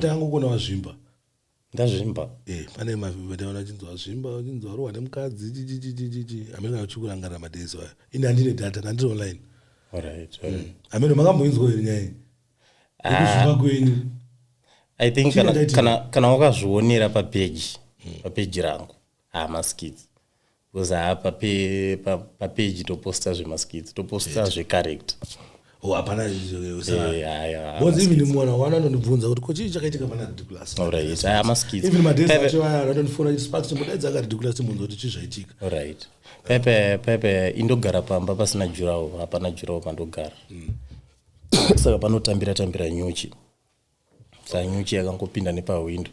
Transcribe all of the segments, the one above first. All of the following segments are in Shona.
Tangokona wazvimba. Ndazvimba. Eh, pane mataona achinzi wazvimba, achinzi warohwa nemukadzi, chichichichichi. Hameno kana uchikurangarira madays ayo. Ini handine data, ndandiri online. Alright. Alright. Hameno makamboinzwa here nyaya iyi? Yekuzvimba kwenyu. I think Chii kana, chakaitika? kana wakazvionera papeji papeji rangu haa maskits because haa papeji toposta zvemaskits, toposta zvecharacter. Oh, hapana. Eh, haya, Because even mwana wana anondibvunza kuti ko chii chakaitika pana Ridiculous. Alright, haya maskits. Even madays acho aya anondifona achiti Sparks timbodaidza aka Ridiculous timbonzwa kuti chii zvaitika. Alright. Pepe pepe indogara pamba pasina jurawo, hapana jurawo pandogara. Saka panotambira tambira nyuchi. Saka nyuchi yakangopinda nepahwindo.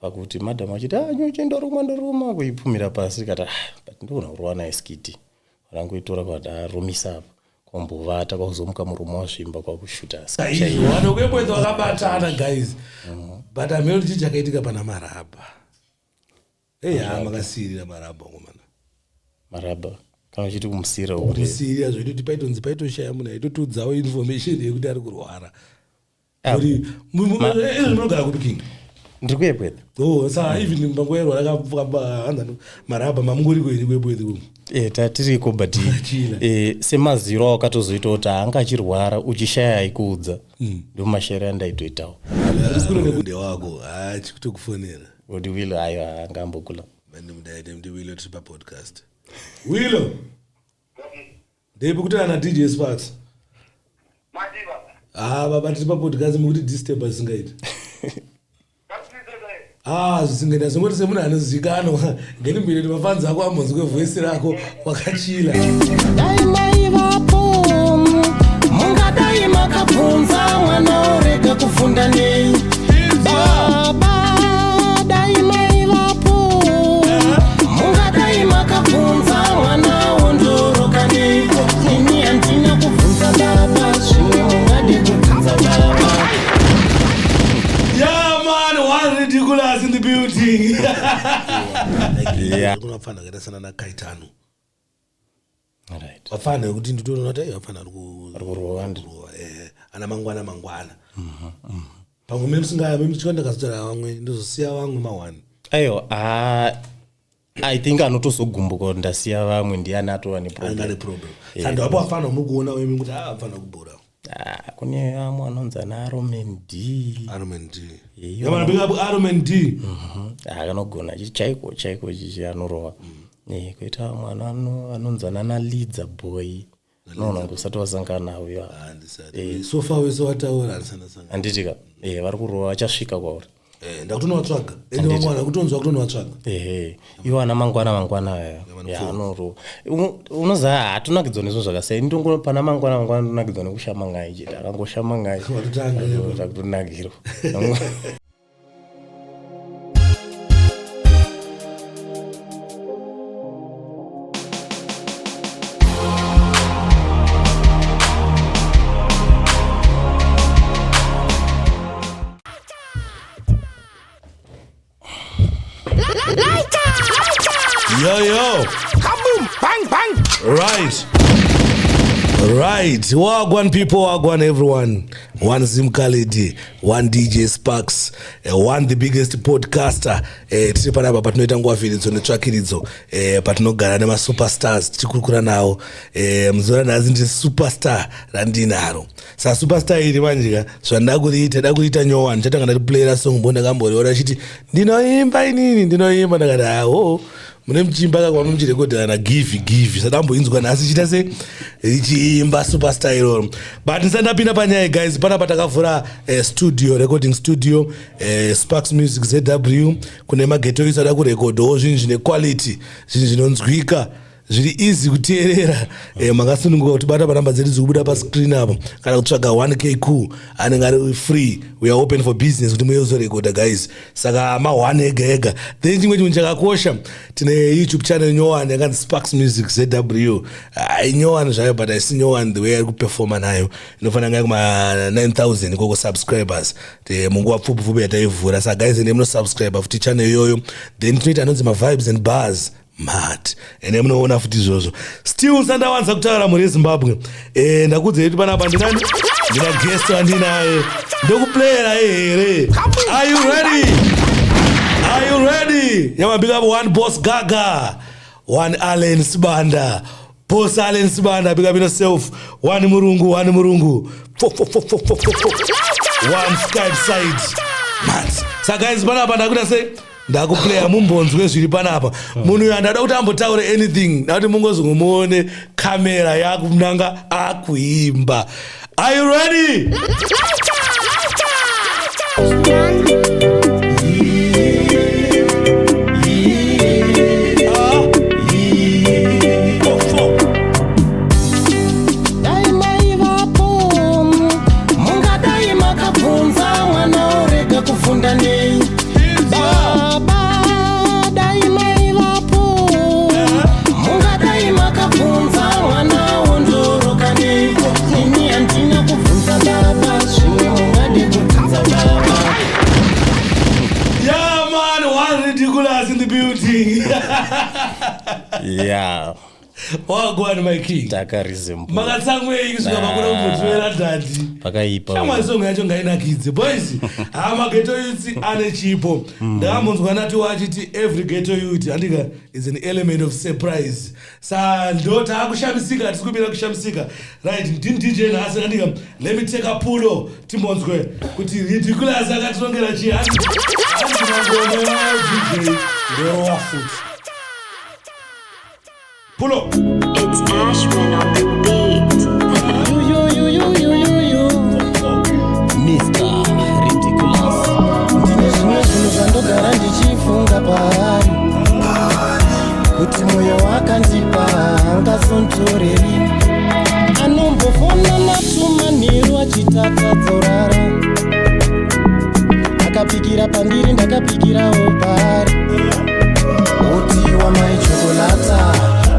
Pakuti madam achiti ah nyuchi ndoruma ndoruma kuipfumira pasi kati ah but ndogona kurova naye skiti. Rangoitora kwadarumisa apa. Kwambovata kwakuzomuka muromo wazvimba kwakushuta. Izvo vanhu kwebwedza vakabatana guys. But hameno kuti chii chakaitika pana Marabha. Hey, ha makasiyirira Marabha ngomana. Marabha kana uchiti kumusiyira uri. Kusiyirira zvoita kuti paitonzi paitoshaya munhu aitotiudzawo information yekuti ari kurwara. Ah. Uri izvo munogara kupi King? Ndiri kuEpworth. Oh, saka even panguva yerwara hanza Marabha mamungoriko here kuEpworth kuno? Eh, tatiriko but Chila. eh, semaziro awakatozoita kuti haanga achirwara uchishaya aikuudza ndo mashairo andaitoitawo. Handisi wako, ha chikutokufonera. Kuti Wilo ayo haanga ambokula. Mandimudaide ndi Wilo tiri papodcast. Wilo. Ndeipi kuti ana DJ Sparks? Ah, baba tiri papodcast mukuti disturb zvisingaiti. Ah, zvisingaiti asingoti semunhu anozivikanwa. Ngeni mbiri kuti mafanzi ako ambonzwe voice rako wakachila. Dai mai vapo mungadai makabvunza mwana orega kufunda nei. Baba dai mai vapo mungadai makabvunza mwana wondoroka nei. Ini handina kubvunza baba, zvimwe mungade kubvunza baba. Yeah man, one Ridiculous in the building. Yeah. Kuna vafana vakaita sana na Kaitano. Right. Vafana vekuti nditoona kuti "Ei, vafana vari kurova ndi." kurova ana mangwana mangwana. Pamwe mimi musingaya mimi chikanda ndakazotaura vamwe ndozosiya vamwe mawani. Aiwa, ah, I think anotozogumbuka kuti ndasiya vamwe ndiani atova Anga neproblem. ne problem. Saka ndipo vafana muri kuona wemi kuti ah vafana kubhora. Ah, kune vamwe anonzi ana Aroman D. Aroman D. Iyo. Yeah, man, big up Aroman D. Ah, anogona chichi chaiko chaiko chichi anorova. Eh, koita vamwe anonzi ana Lidza Boy. Unoona kunge usati wasangana navo ivo. Ah, ndisati. So far wese wataura handisana sangana. Handitika. Eh, vari kurova vachasvika kwauri. Eh, ndakutonovatsvaga. Ende vamwe vanhu kutonzwa kutonovatsvaga. Ehe, ivo ana mangwana mangwana aya. Ya, anorova. Unoziva hatonakidzwa nezvinhu zvakasiyana. Ndongo pana mangwana mangwana ndonakidzwa nekushama ngai chete. Akangoshama ngai. Watotanga. Takutonakirwa. Yo yo. Kaboom! Bang bang! Right. Right. Wagwan people, wagwan everyone. One Zim Khalid, one DJ Sparks, one the biggest podcaster. Tiri panapa patinoita nguva vhiridzo netsvakiridzo patinogara nemasuperstars tichikurukura nawo. Muzuva ranhasi ndine superstar randinaro. Saka superstar iri manje ka zvandakuriita ndakuriita nyowani ndichatanga ndariplayera song bo ndakamboriona achiti ndinoimba inini ndinoimba ndakati aho mune muchiimba kakwa muchirekodhera na give give sadamboinzwa nhasi chiita se richiimba superstar iroro. But ndisati ndapinda panyaya guys, panapa takavhura studio, recording studio, Sparks Music ZW. Kune mageto isu ada kurekodhawo zvinhu zvine quality, zvinhu zvinonzwika, zviri easy kuteerera. Makasununguka kutibata panhamba dzedu dziri kubuda pascreen apo, kana kutsvaga 1K cool anenge ari free. We are open for business kuti muye kuzorekodha guys. Saka ma1 ega ega. Then chimwe chinhu chakakosha, tine YouTube channel nyowani yakanzi Sparks Music ZW. Inyowani zvayo but haisi nyowani the way ari kuperforma nayo. Inofanira kunge kuma 9000 ikoko subscribers munguva pfupi pfupi yataivhura. Saka guys, ende munosubscribe futi channel iyoyo. Then tinoita anonzi mavibes and bars mat, ende munoona futi izvozvo. Still sandawanza kutaura mhuri yeZimbabwe, ndakuudzai kuti panapa ndinani Ndina guest wandinaye, ndokuplayera here. Are you ready? Are you ready? Yeah man, big up one Boss Gaga, one Allen Sibanda. Boss Allen Sibanda, big up yourself. One Murungu, one Murungu. Four, four, four, four, four, four, four. One Skype side. Man. So guys, panapa ndakuda sei, ndakuplaya mumbonzwe zviri panapa. Munhu uyu handada kuti ambotaure anything, ndakuti mungozongomuone kamera yakunanga akuimba. Are you ready? Ah. Four, four. Dai maivapo, mungadai makabvunza mwana orega kufunda nei. Baba, dai maivapo, mungadai makabvunza mwana wondoroka nei. Ini handina kubvunza baba, zvimwe mungade kubvunza baba. Yeah man, one Ridiculous in the building. Ya. Wagwan, my king. Takarizembu. Makatsamwei kusvika pakuna kumbotivera daddy? Pakaipa. Shamwari, song yacho ngainakidze, boys. Hama, ghetto youth ane chipo. Ndakambonzwa nati wachiti every ghetto youth andika is an element of surprise. Sa ndo taakushamisika, hatisi kumira kushamisika, right? Ndini DJ nhasi, andika. Let me take a pulo, timbonzwe kuti Ridiculous akatirongera chii. DJ ndorowa futi pulo. It's Ashman on the beat. You, you, you, you, you. Mr. Ridiculous. Ndine zvimwe zvinhu zvandogara ndichifunga paari, kuti mwoyo wakandipa angasontoreri. Anombofona natumanheru achitatadzorara. Akapikira pandiri, ndakapikirawo paari. Oti wamaichokolata,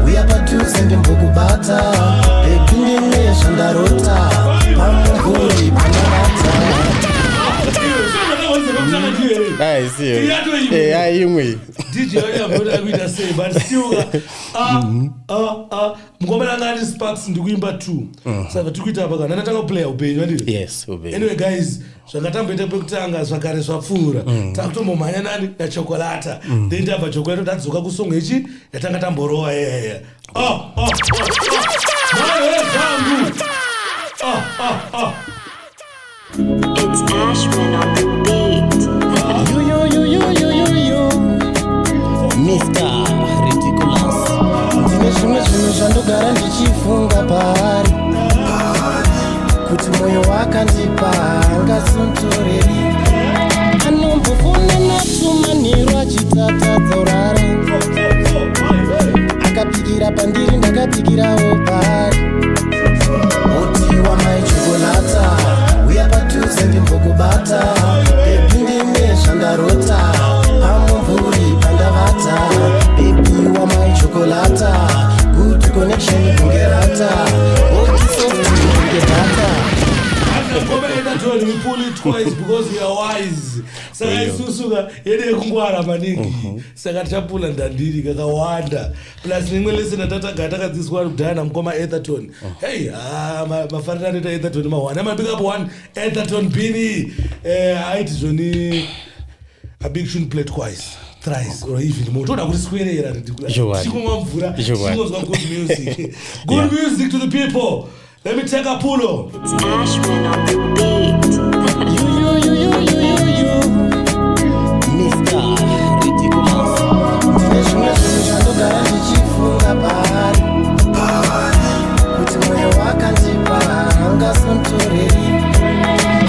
uya padhuze ndimbokubata. Baby, ndine zvandarota pamuguri pandavata. Imwe. DJ vanyambota kuita sei, but still ah, ah, ah. Mukomana anga ati Sparks ndikuimba 2, saka tiri kuita apa kana ndatanga kuplaya upenyu, andii? Yes, upenyu. Anyway guys, zvakatamboita pekutanga zvakare zvapfuura. Takutombomhanya nani nachokolata, then tabva chokolata tadzoka kusong ichi yatanga tamborova yeyeya. Oh, oh, oh, oh. Mwana zvangu. Oh, oh, oh. It's Ashman on the beat. You, you, you, you, you, you, you. Mr. Ridiculous. Ndine zvimwe zvinhu zvandogara ndichifunga paari, kuti mwoyo wakandipa angasontoreri. Anombofona natumanheru achitatadzorara. Akapikira pandiri, ndakapikirawo paari. Oti wamaichokolata, uya padhuze ndimbokubata. Baby, ndine zvandarota pamumvuri pandavata. Baby wamaichokolata, good connection kunge router. Oti soft kunge butter. Told we pull it twice because we are wise. Saka isusu ka yedu yekungwara maningi, saka tichapula ndandiri kakawanda, plus neimwe lesson yatataga takadzidziswa kudhaya namukoma Etherton. Hey, ah, mafariro anoita Etherton mahwani ama. Big up one Etherton Bini. Aiti zvoni a big tune play twice, thrice or even more. Toda kuriswerera. Chokwadi. Tichikumwa mvura. Chokwadi. Tichingonzwa good music, good music to the people. Let me take a pulo. It's Ashman on the beat. You, you, you, you, you, you, you. Mr. Ridiculous. Ndine zvimwe zvinhu zvandogara ndichifunga paari, kuti mwoyo wakandipa angasontoreri.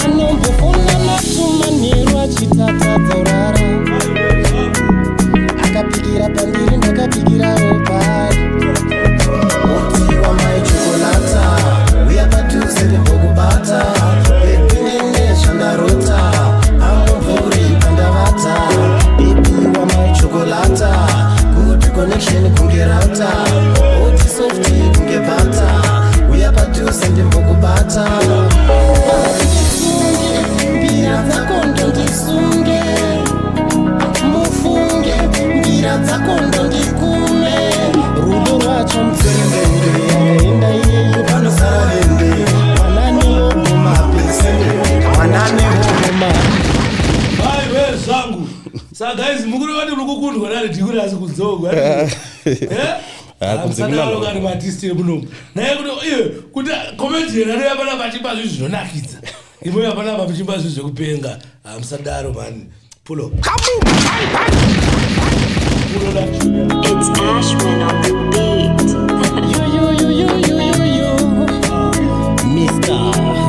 Anombofona natumanheru achitatadzaurara. Akapikira pandiri, ndakapikirawo paari. Oti wamaichokolata, uya padhuze ndimbokubata. Baby, ndine zvandarota pamumvuri pandavata. Baby wamaichokolata, good connection kunge router. Oti soft kunge butter, uya padhuze ndimbokubata. Ndisunge mbira dzako ndondisunge, mufunge mbira dzako ndondikume. Rudo rwacho mutserendende, akaenda iyeyo panosara vende. Wananiyo goma. serious kunzongo. Ah, kunze kuna Musadaro kani maartist emunomu. Naye kuti iye kuti comedian anouya panapa achimba zvinhu zvinonakidza. Imwe panapa muchimba zvinhu zvekupenga. Ah, musadaro man. Pull up. Kaboom! Bang bang! Pull up Junior. It's Ashman on the beat. Yo, yo, yo, yo, yo, yo, yo. Mr.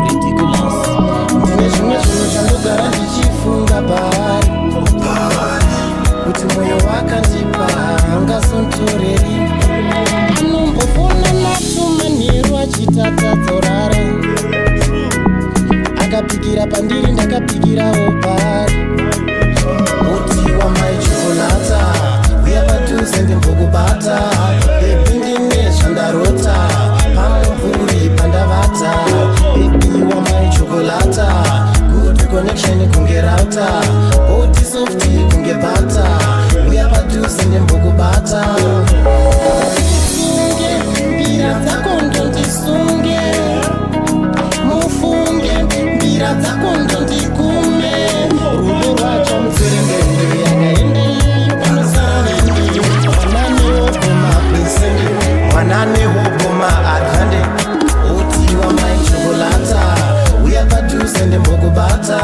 Ridiculous. Ndine zvimwe zvinhu zvandogara ndichifunga paari, kuti mwoyo wakandipa haungasontoreri. Anombofona natumanheru achitatadzorara, akapikira pandiri, ndakapikirawo paari. Utiwa maichokolata, uya padhuze ndimbokubata. Baby, ndine zvandarota pamumvuri pandavata. Baby wamaichokolata, good connection kunge router, body soft kunge butter, uya padhuze ndimbokubata. Ndisunge mbira dzako, ndondisunge, mufunge mbira dzako, ndondikume rudo rwacho mutserendende. Yakaenda iyeyo, panosara vende. Mwana nehobhoma pesende, mwana nehobhoma adhande. Utiwa maichokolata, uya padhuze ndimbokubata.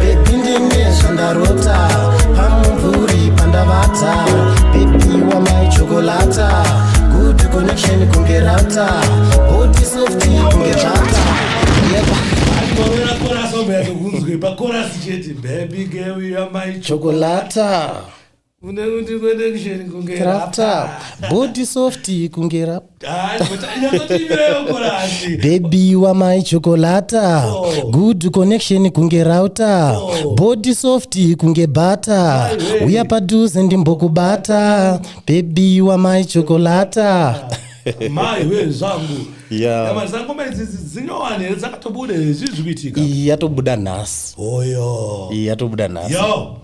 Baby, ndine zvandarota pamumvuri pandavata. Baby wamaichokolata, good connection kunge router, body soft kunge butter. Yepa. Achikorera chorus ombe yazokunzwe pachorus chete. Baby girl, you are my Chokolata. Une kuti connection kunge Rata, body soft kunge rap. Ah, nyatsotiireyo chorus. Baby wamai chokolata, Oh. good connection kunge router, Oh. body soft kunge butter, Aiwe. uya padhuze ndimbokubata. Baby wamai chokolata. Mai we zvangu. Yeah. Nyama dzangoma idzi dzinyowani here, dzakatobuda here, zvii zviri kuitika? Iyi yatobuda nhasi. Oyo. Iyi yatobuda nhasi. Yo.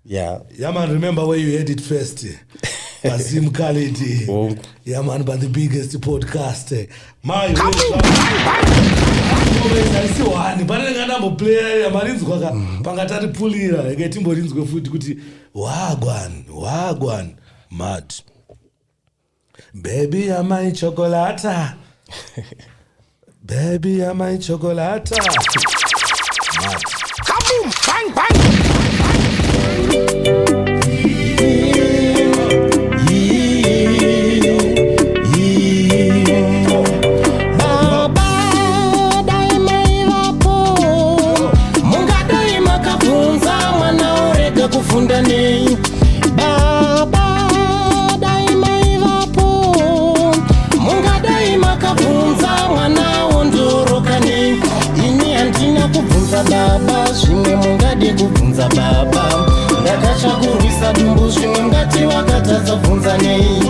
Yeah. Yeah man, remember where you heard it first. Bazim Khalid. Hongu. Yeah man, but the biggest podcast. Mai we Kaboom! zvangu. Bang bang! Haisi one panenge ndamboplaya marinzwa ka, pangataripulira rege timborinzwe futi kuti wagwan wagwan mad. Baby amai chocolata, baby amai chocolata, mad. Kaboom! Bang bang! Baba, dai maivapo, mungadai makabvunza mwana orega kufunda nei. Baba, dai maivapo, mungadai makabvunza mwana wondoroka nei. Ini handina kubvunza baba, zvimwe mungade kubvunza baba. Ndakatya kurwisa dumbu, zvimwe mungati wakatadza bvunza nei.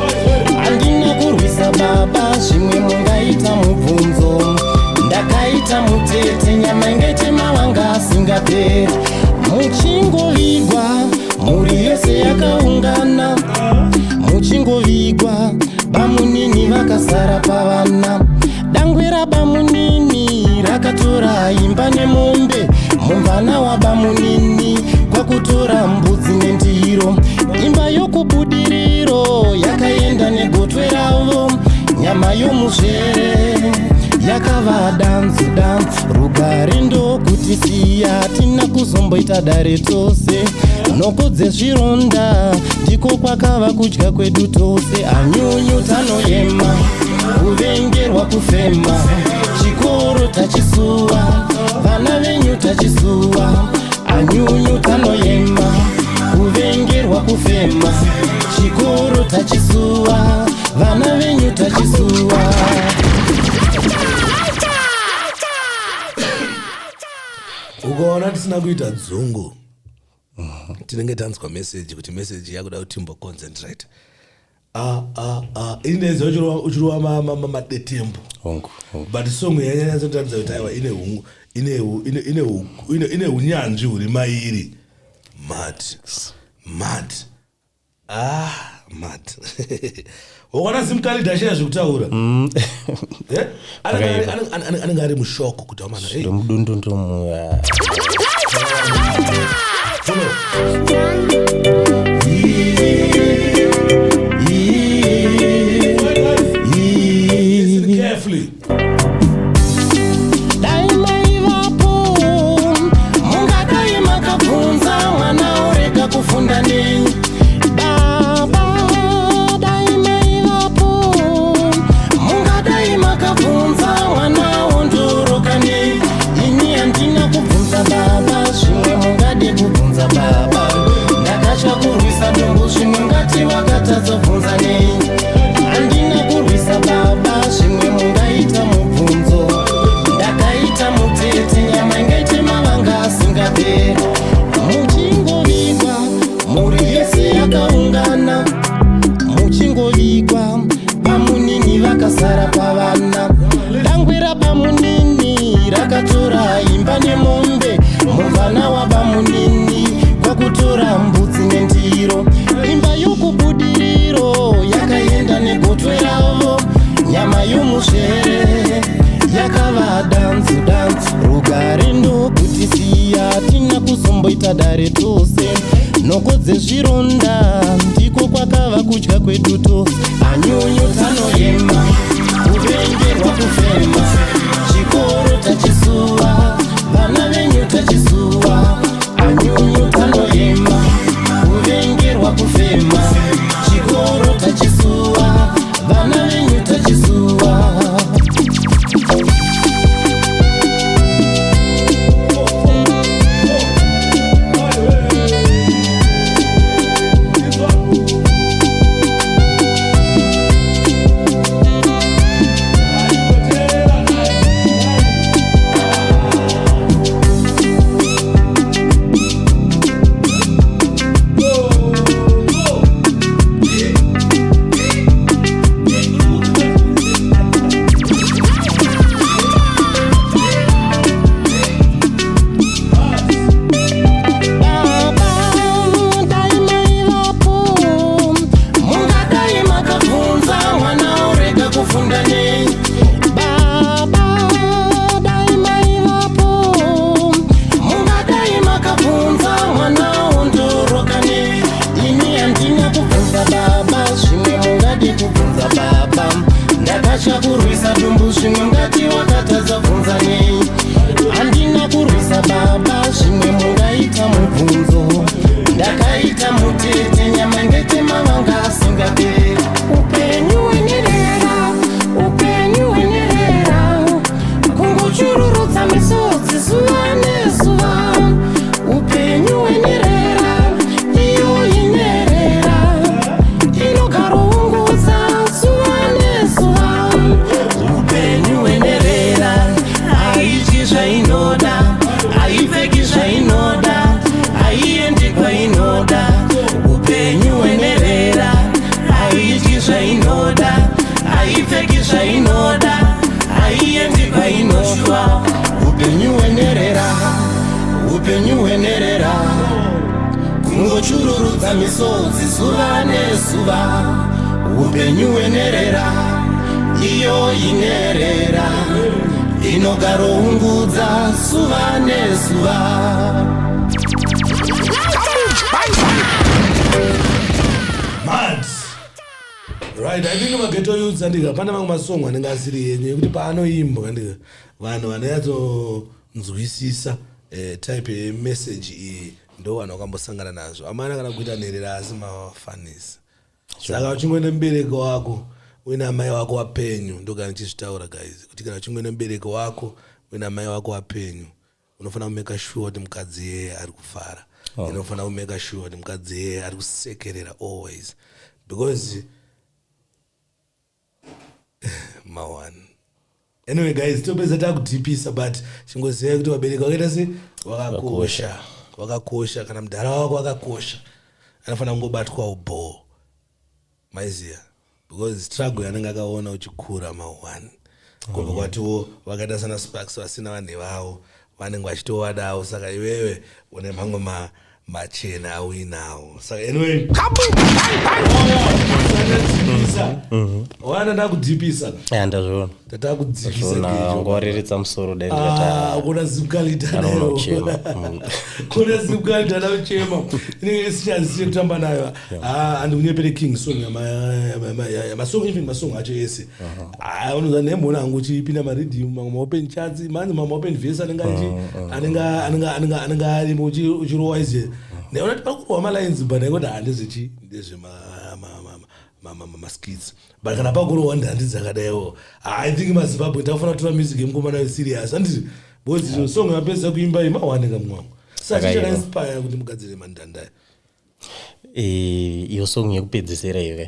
Handina kurwisa baba, zvimwe mungaita mubvunzo. Ndakaita mutete, nyama ingaite mavanga asingaperi. Muchingovigwa, mhuri yose yakaungana. Muchingovigwa, bamunini vakasara pavana. Dangwe rabamunini rakatora imba nemombe, mumvana wabamunini kwakutora mbudzi nendiro. Imba yokubudiriro yakaenda negotwe ravo, nyama yomuzvere yakava danzu danzu. Rugare ndokutisiya, tina kuzomboita dare tose. Nhoko dzezvironda ndiko kwakava kudya kwedu tose. Anyunyu tanoyema, kuvengerwa kufema, chikoro tachisuwa, vana venyu tachisuwa. Anyunyu tanoyema, kuvengerwa kufema, chikoro tachisuwa, vana venyu tachisuwa. Ukaona tisina kuita dzungu, tinenge tanzwa meseji kuti meseji yakuda kuti timboconcentrate. Ah, ah, ah. Inezi uchirova madetembo. Hongu, hongu. But song yanyanyatsotaridza kuti aiwa, ine unyanzvi huri mairi. Mad mad, ah, mad. Ukaona Zimkalid ashaya zvekutaura. Eh? Anenge ari mushoko kuti amana, hey, Ndomudundundumu. follow. vakavigwa, bamunini vakasara pavana. Dangwe rabamunini rakatora imba nemombe, mumvana wabamunini kwakutora mbudzi nendiro. Imba yokubudiriro yakaenda negotwe ravo, nyama yomusvere yakava danzu danzu. Rugare ndokutisiya, tina kuzomboita dare tose. Nhoko dzezvironda ndiko kwakava kudya kwedu tose. Anyunyu tanoyema, kuvengerwa kufema, chikoro tachisuwa, vana venyu tachisuwa. Anyunyu tanoyema, kuvengerwa kufema, chikoro tachisuwa, vana venyu tachisuwa. Baba, dai maivapo, mungadai makabvunza mwana orega kufunda nei. Baba, dai maivapo, mungadai makabvunza mwana ondoroka nei. Ini handina kubvunza baba, zvimwe mungadi kubvunza baba. Ndakatya kurwisa dumbu, zvimwe ngati wakatadza bvunza nei. Handina kurwisa baba, zvimwe mungaita mubvunzo. Ndakaita mutete, nyama ngetema vanga asingaperi. Upenyu hwenerera, upenyu hwenerera, kungochururudza misodzi zuva nezuva. Upenyu hwenerera, iyo inerera, inogaroungudza zuva nezuva. Upenyu hwenerera, haityi zvainoda, haipfeki zvainoda, haiendi kwainoda. Upenyu hwenerera, haityi zvainoda, haipfeki zvainoda, haiendi kwainoshwa. Upenyu hwenerera, upenyu hwenerera, kungochururudza misodzi zuva nezuva. Upenyu hwenerera, iyo inerera, inogaroungudza zuva nezuva. Mad. Right, I think mageto youths andika pane mamwe masongo anenge asiri enyu ekuti paanoimbwa andika vanhu vanonyatsonzwisisa type yemessage iyi ndo vanhu vakambosangana nazvo. Amana kana kuita nherera asi mafanisi. Saka uchingoenda mubereki wako uine amai wako wapenyu, ndogara ndichizvitaura guys, kuti kana uchingoenda mubereki wako uine amai wako wapenyu, unofanira kumeka sure kuti mukadzi iyeye ari kufara. Unofanira kumeka sure kuti mukadzi iyeye ari kusekerera always, because maone. Anyway guys, topedza takudhipisa, but chingozivai kuti vabereki vakaita se vakakosha, vakakosha. Kana mudhara wako akakosha, anofanira kungobatwawo bhoo, maiziya, because struggle yanenge akaona uchikura ma1 kubva kwatiwo vakaita sana Sparks vasina vanhu vavo vanenge vachitovadawo. Saka iwewe une mamwe machena auinawo. Saka anyway, wana ndakudhipisa. Ya, ndazviona. Tatakudzikisa. Zvona ngowareretsa musoro dai Ah, ndikati kuna zimkalita. Anoona kuchema. Kuna zimkalita nauchema, inenge isichaziye kutamba nayo. Ah, handikunyepere, king song yamasong, even masong acho ese. Ah, unoza nemhona hangu uchipinda mariddim, mamwe maopen chats manje, mamwe maopen verse anenge anenge arimo, uchirowa ize neona kuti pakurohwa malines, but ndaingoti handezvechi ndezvemaskits, but kana pakurohwa ndandi dzakadaiwo. I think maZimbabwe takufanira kutora music yemukomana serious, handiti? Because song yapedza kuimba iyi mawanika mumwangu, saka Akaiwa. chichakainspire kuti mugadzire mandandaya? Iyo song yekupedzisira iyo,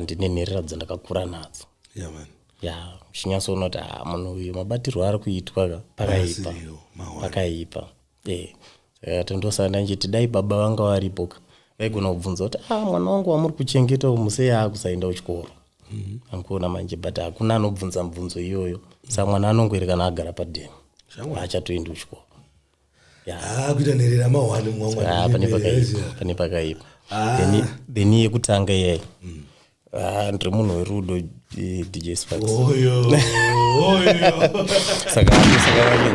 ndine nherera dzandakakura nadzo. Yeah man. Ya, uchinyatsoona kuti ah, munhu uyu mabatirwo ari kuitwa ka pakaipa. Asiriwo, mawani. Pakaipa. Saka tondosanda nchiti dai baba vanga varipo ka, Vaigona kubvunza kuti, ah, mwana wangu wamuri kuchengeta umu sei aakusaenda kuchikoro? Ankuona manje, but hakuna anobvunza mibvunzo iyoyo. Saka mwana anongoerekana agara padheni, haachatoendi kuchikoro. Ah, kuita nherera mahwani. Ah, pane pakaipa, pane pakaipa. Then yekutanga iyai, ah, ndiri munhu werudo, DJ Sparks. Oyo oyo. Saka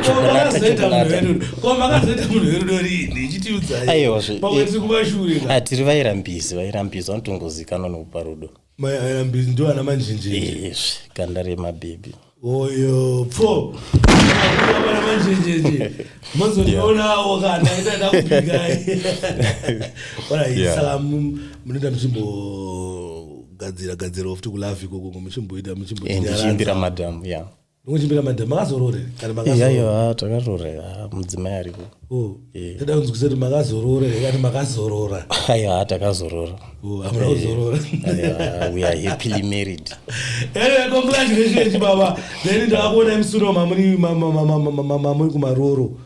chokolata, chokolata. Ko makazoita munhu werudo rini? Ichitiudzai. Aiwa, Pamwe tiri kumashure ka. Ah, tiri vairambisi. Vairambisi vanotongozikanwa nekupa rudo. Mairambizi ndo ana manjenjenje. Izvi ganda remabhebhi. Oyo pfo ana manjenjenje, mozondionawo kana ita ndakupikai. Alright. Saka munoita muchimbogadzira gadzirawo futi kulove ikoko, muchimboita Ndichiimbira muchimbotinyaradza? Madhamu, ya. Muchimbira madhamu. Makazorora here? Kana makazorora? Aiwa, takarora, ah, mudzimai ariko. Oh, toda kunzwisisa kuti makazorora here kana makazorora? Aiwa, takazorora. Oh, hamuna kuzorora. Aiwa, we are happily married. Anyway, congratulations, baba. Then ndakakuona musuno mamuri mamuri kumaroro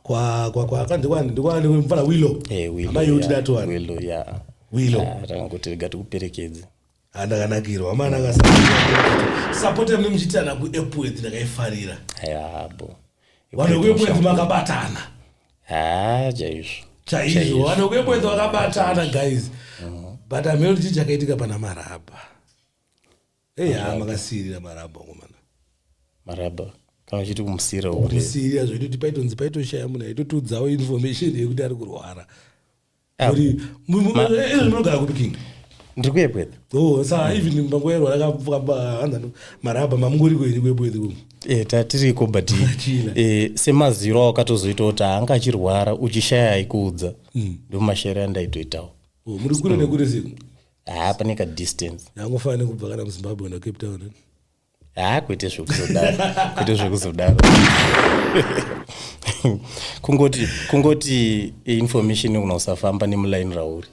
kwa ndikwa mfana Willow. Willow, Ama you yeah, that one. Willow, yeah. Willow. Ah, takangoti rega tikuperekedze. Andakanakirwa amana kasapota mune muchiitana kuEpworth, ndakaifarira. Aiwa, bo. Vanhu vekuEpworth makabatana. Ha, chaizvo. Chaizvo, vanhu vekuEpworth vakabatana, guys. But hameno kuti chii chakaitika pana Marabha. Ei, ha, makasiyirira Marabha komana. Marabha, kana uchiti kumusira uri? Kusiyirira zvoitoti paitonzi paitoshaya munhu aitotiudzawo information yekuti ari kurwara. Ah, Uri izvi munogara kupi, King? Ndiri kuEpworth. Oh, saka even panguva yerwara hanzani Marabha, mamungoriko here kuEpworth kuno? Tatiriko, but Chila. Semaziro awakatozoita kuti haanga achirwara, uchishaya aikuudza, ndo mashairo andaitoitawo. Oh, muri kure nekure siku? Haa, pane kadistance. Yangofanira nekubva kana muZimbabwe kuenda Cape Town, eh? Haa, kwete zvekuzodaro, kwete zvekuzodaro. Kungoti information inogona kusafamba nemulaini rauri.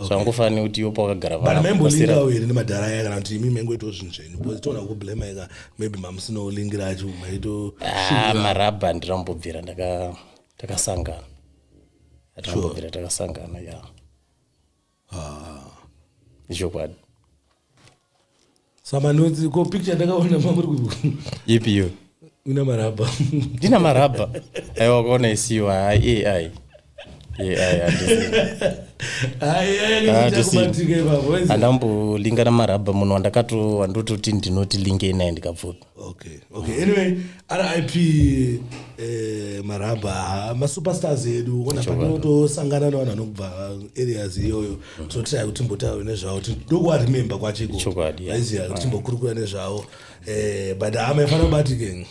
Zvangofanira nekuti iwo pawakagara But maimbolingawo here nemadhara aya, kana kuti imi maingoitawo zvinhu zvenyu? Because toona kublema ika, maybe mamusinawo lingi racho maito. Ah, Marabha handirambobvira takasangana, hatirambobvira takasangana, ya. Ichokwadi. Samanotsi ko picture ndakaona mamuri Ipi iyo? una Marabha. Ndina Marabha? Aiwa, wakaona isiwa. Hai, ai ai, handisi. Ah, Kubatika ipapo. Handambolinga naMarabha, munhu wandakato wandototi ndinoti linge naye ndikapfupi. Okay, anyway, RIP Marabha. Masuperstars edu ona patinotosangana nevanhu vanobva areas iyoyo, totry kuti timbotaura nezvavo, ndokuvaremember kwachiko. Chokwadi, yeah. Aiziya kuti timbokurukura nezvavo, but hama ifanira kubatike.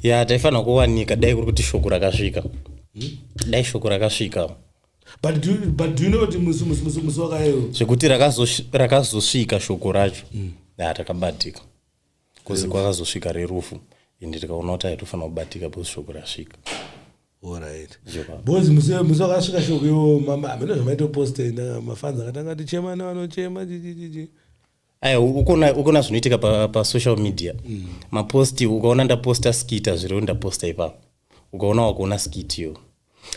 Ya, taifanira kuwanika dai kuri kuti shoko rakasvika, dai shoko rakasvika. But do you know kuti musi wakayo Zvekuti rakazosvika shoko racho, ya, takabatika kuzi kwakazosvika rerufu, ende tikaona kuti haitofanira kubatika because shoko rasvika. Alright. Chokwadi. Because musi wakasvika shoko iwo, hameno zvamaitoposta, mafans akatanga tichema nevanochema chichichichi. Aiwa, ukona zvinoitika pasocial media, maposti, ukaona ndaposta skit, zvirevo ndaposta ipapo. Ukaona wakuona skit iyo,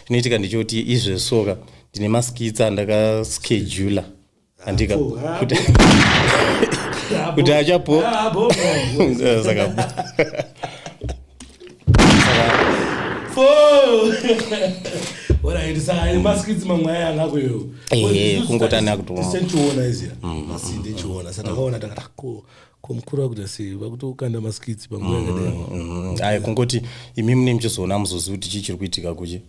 chinoitika ndechekuti izvesoka ndine maskits andakaschedula, andika Oh, ah, kuti achapo. Ah, bo, bo, bo. Saka Fo! Alright, saka maskits mamwe aya angakuyo? Ehe, kungoti ane akutoona. Tichiona iziya masi, ndichiona saka takaona takati, "Ah, ko mukuru akuita sei vakutokanda maskits panguva yakadai?" Ai, kungoti imi mune muchizoona, muzoziva kuti chii chiri kuitika kuchi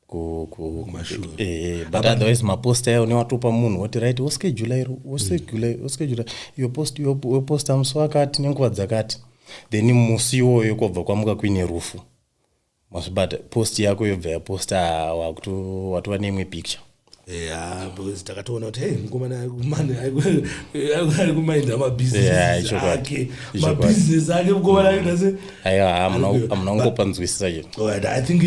Kumashure. But otherwise maposta ayo newatopa munhu woti, right, woschedula iro, woschedula iyo post, woposta musi wakati nenguva dzakati, then musi iwoyo kwabva kwamuka kuine rufu, mazvibata, post yako yobva yaposta, watova neimwe picture. Yeah, because takatoona kuti, hey, mukomana ari kumainda Yeah, mabhizinesi ichokwadi. ake. Ichokwadi. Mabhizinesi ake mukomana aita se Aiwa, hamuna kungopanzwisisa chete. Alright, I think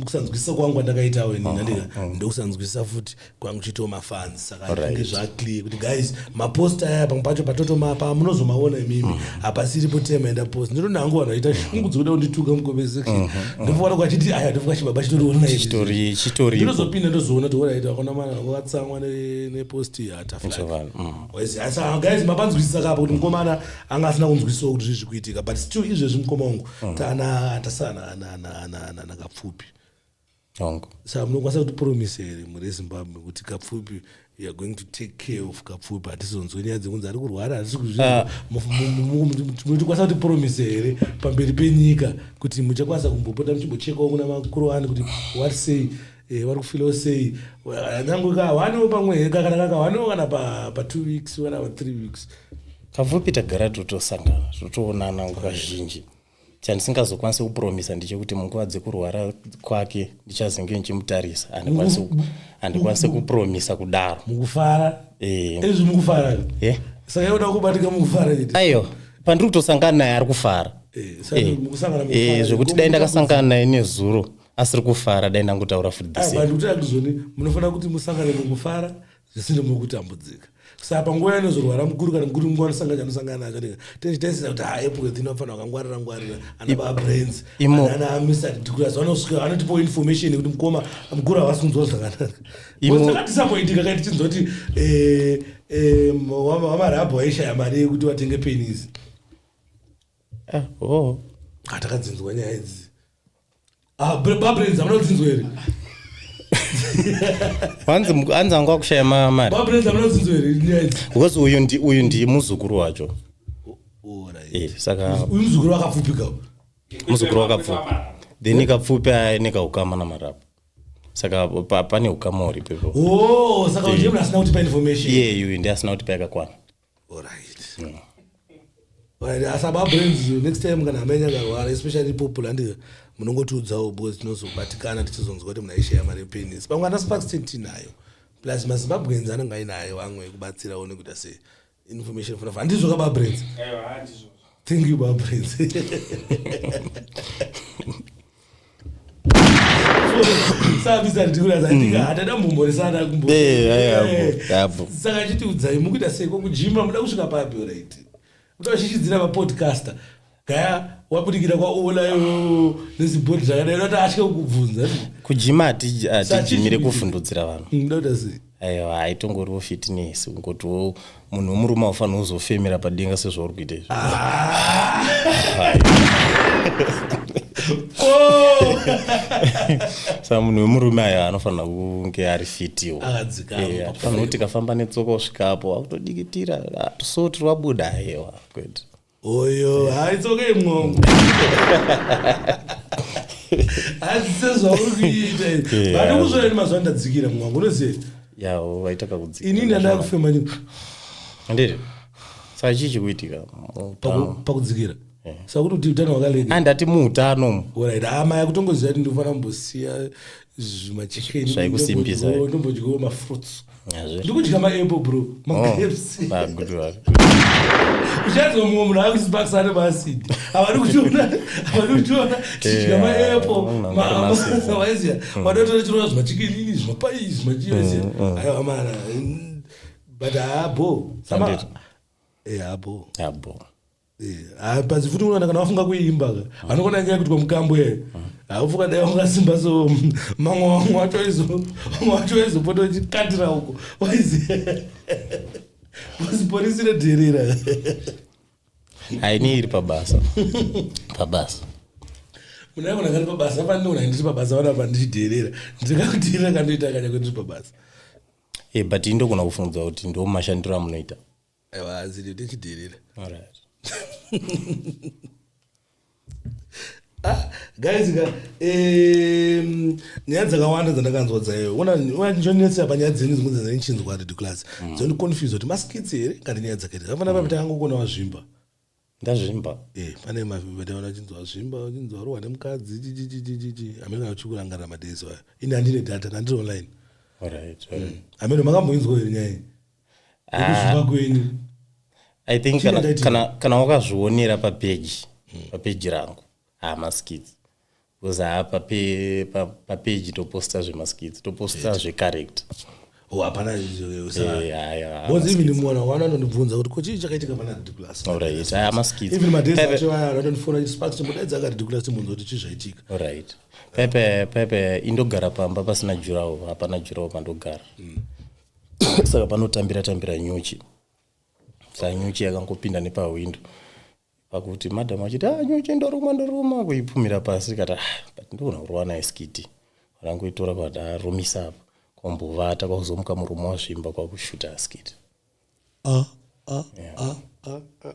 kusanzwisisa kwangu kwandakaitawo ini, ndandika ndokusanzwisisa futi kwangu chiitawo mafans. Saka I think zvaclear kuti, guys, maposta aya pamwe pacho patotoma munozomaona imimi, hapasiripo tema enda post. Ndinoona hangu vanhu vaita shungu dzekuda kundituka mucomment section, ndofanira kwachiti aya ndofuka chibaba chitoriona. Chitoripo. Ndinozopinda ndozoona kuti alright, akaona Mukomana wakatsamwa nepost Ichovani, hatafly. Guys, mapanzwisisa kapo kuti mukomana anga asina kunzwisisawo kuti zvii zvikuitika, but still izvezvi mukoma wangu tana tasana nakapfupi. Hongu. Saka munokwanisa kuti promise here mhuri yeZimbabwe kuti Kapfupi, you are going to take care of Kapfupi? Hatizonzwe nyaya dzekunzi ari kurwara, hatisi kuzvimunotikwanisa kuti promise here pamberi penyika kuti muchakwanisa kumbopota muchimbochekawo kuna makuru ani kuti what say, vari kufeelawo sei, nyange kahwanewo pamwe kana kakahwanewo kana pa 2 weeks kana pa 3 weeks? Kapfupi tagara totosangana, totoonana nguva zhinji. Chandisingazokwanisi kupromisa ndechekuti munguva dzekurwara kwake ndichazenge ndichimutarisa. Handikwanisi kupromisa kudaro. Mukufara? Eh. Izvi mukufara? Eh. Saka yoda kubatika mukufara chete? Aiwa, pandiri kutosangana naye ari kufara. Saka mukusangana mukufara. Zvekuti dai ndakasangana naye nezuro asiri kufara, dai ndangotaura futi the same. Ndikuti akuzoni munofanira kuti musangane mukufara zvisiri mukutambudzika. Saka panguva yanozorwara mukuru, kana mukuru nguva anosangana chanosangana nacho, ndika tichitaisira kuti ha, Epworth inofanira wakangwarira ngwarira ana baBrains, ana Mr Dikulas vanosvika vanotipawo information yekuti mukoma mukuru havasi kunzwa zvakanaka. Takadisappointika kai tichinzwa kuti wamarabho waishaya mari yekuti watenge penisi. Ah, oh. Hatakadzinzwa nyaya idzi. Ah, baBrains hamuna kudzinzwa here? Hanzi anga akushaya mari. BaBrains, hamuna kudzinzwa here nyaya idzi? Because uyu ndi muzukuru wacho. Alright. Saka uyu muzukuru wakapfupika. Muzukuru wakapfupi, then Kapfupi aine kaukama naMarapo, saka pane ukama huripo ipapo. Oh, saka ndiye munhu asina kutipa information? Iye uyu ndi asina kutipa yakakwana. Alright, asi abaBrains, next time kana hama yenyu akarwara, especially popular, ndi munongotiudzawo because tinozobatikana tichizonzwa kuti munhu aisheya mari yepenisi. Pamwe ana Sparks tinayo, plus maZimbabweans anenge ainayo vamwe ekubatsirawo nekuita sei information funa. Handizvo kabaBrains? Aiwa, handizvozvo. Thank you, baBrains. Sabisa ndikuratidza hatada mbomboresana. Yabo. Saka chitiudzai, mukuita sei kokujima? Muda kusvika papi? Right, muda kushishidzira mapodcaster gaya wabudikira kwaolayo nezibhodhi zvakadai, unoti atye kukubvunza. Kujima hatijimire kuvhundutsira vanhu. Muda kuita sei? Aiwa, haitongoriwo fitness, kungotiwo munhu wemurume haufaniri kuzofemera padenga sezvauri kuita izvi. Oh! Saka munhu wemurume aya anofanira kunge ari fitiwo. Akadzikama. Hatifaniri kuti tikafamba netsoka usvikapo akutodikitira so tiri wabuda. Aiwa, kwete. Oyo, hai, it's okay mwongo, hasi sezvauri kuita. Vati kuzvona mazuva ndadzikira mwangu, unoziva. Ya, waita kakudzikira. Inini ndanda kufema. Ndiri saka chii chikuitika muutano? Pakudzikira, saka kuti utano hwakaleka. Andati muutano. Alright, hama yakutongoziva kuti ndinofanira kumbosiya zvimachikeni. Zvaikusimbisa. Ndombodyawo mafruits. Yazve. Ndikudya maapple, bro, magrapes. Ah, good one. Uchanzwa mumwe munhu akuSparks ane maasidi, havadi kutiona, havadi kutiona tichidya maapple. Munhu ane maacid. Waiziya wadotora chiroa zvimachikenini, zvimapai, zvimachiwaiziya. Aiwa mana, but haabo. Handiti. Habo. Abo. Panzi futi unoona kana wafunga kuimba ka, anokona nyaya kuti kwamukambo ye haufuka, dai wangasimba so mamwe vamwe wacho vamwe wacho waizopota uchikatira uko, waiziya, pasiporisi redherera. Haini iri pabasa, pabasa. Munhu aigona kari pabasa, afanira ndiri pabasa, vanapa ndichidherera, ndikakudherera kandoita kanya ndiri pabasa. But indogona kufungidzwa kuti ndo mashandiro amunoita. Aiwa, azidi ndichidherera. Alright. Ah, guys ka, nyaya dzakawanda dzandakanzwa dzaiyo unachonetsa panyaya dzenyu dzimwe dzandichinzwa ridiculous, dzondiconfuse kuti maskits here kana nyaya dzakaita zvafanira papi. Takangokona wazvimba. Ndazvimba. Pane mataona uchinzwa wazvimba, uchinzwa warohwa nemukadzi, chichichichichi. Hamene kana uchikurangarira madays ayo, ini handine data, ndandiri online. Alright. Hamene makamboinzwa here nyaya iyi yekuzvimba kwenyu? I think Chii kana, ndaitika? kana wakazvionera papeji, papeji rangu, haamaskits, because haa, papeji toposta zvemaskits, toposta zvecharacter. Oh, hapana. Eh, aya, Because even mwana wana anondibvunza kuti ko chii chakaitika pana Ridiculous. Alright, aya maskits. Even madays Pepe- acho aya anondifona kuti, "Sparks, chimbodaidza ka Ridiculous timbonzwa kuti chii zvaitika." Alright, pepe pepe indogara pamba pasina jurawo, hapana jurawo pandogara. Saka panotambira tambira nyuchi, saka nyuchi yakangopinda nepahwindo pakuti madhamu achiti, "Ah, nyuchi ndoruma, ndoruma," kuipfumira pasi kati, "Ah, but ndogona kurova naye skiti." Rangoitora kwati arumisa apa, kwambovata, kwakuzomuka murume wazvimba, kwakushuta skiti. Ah, ah, ah, ah, ah.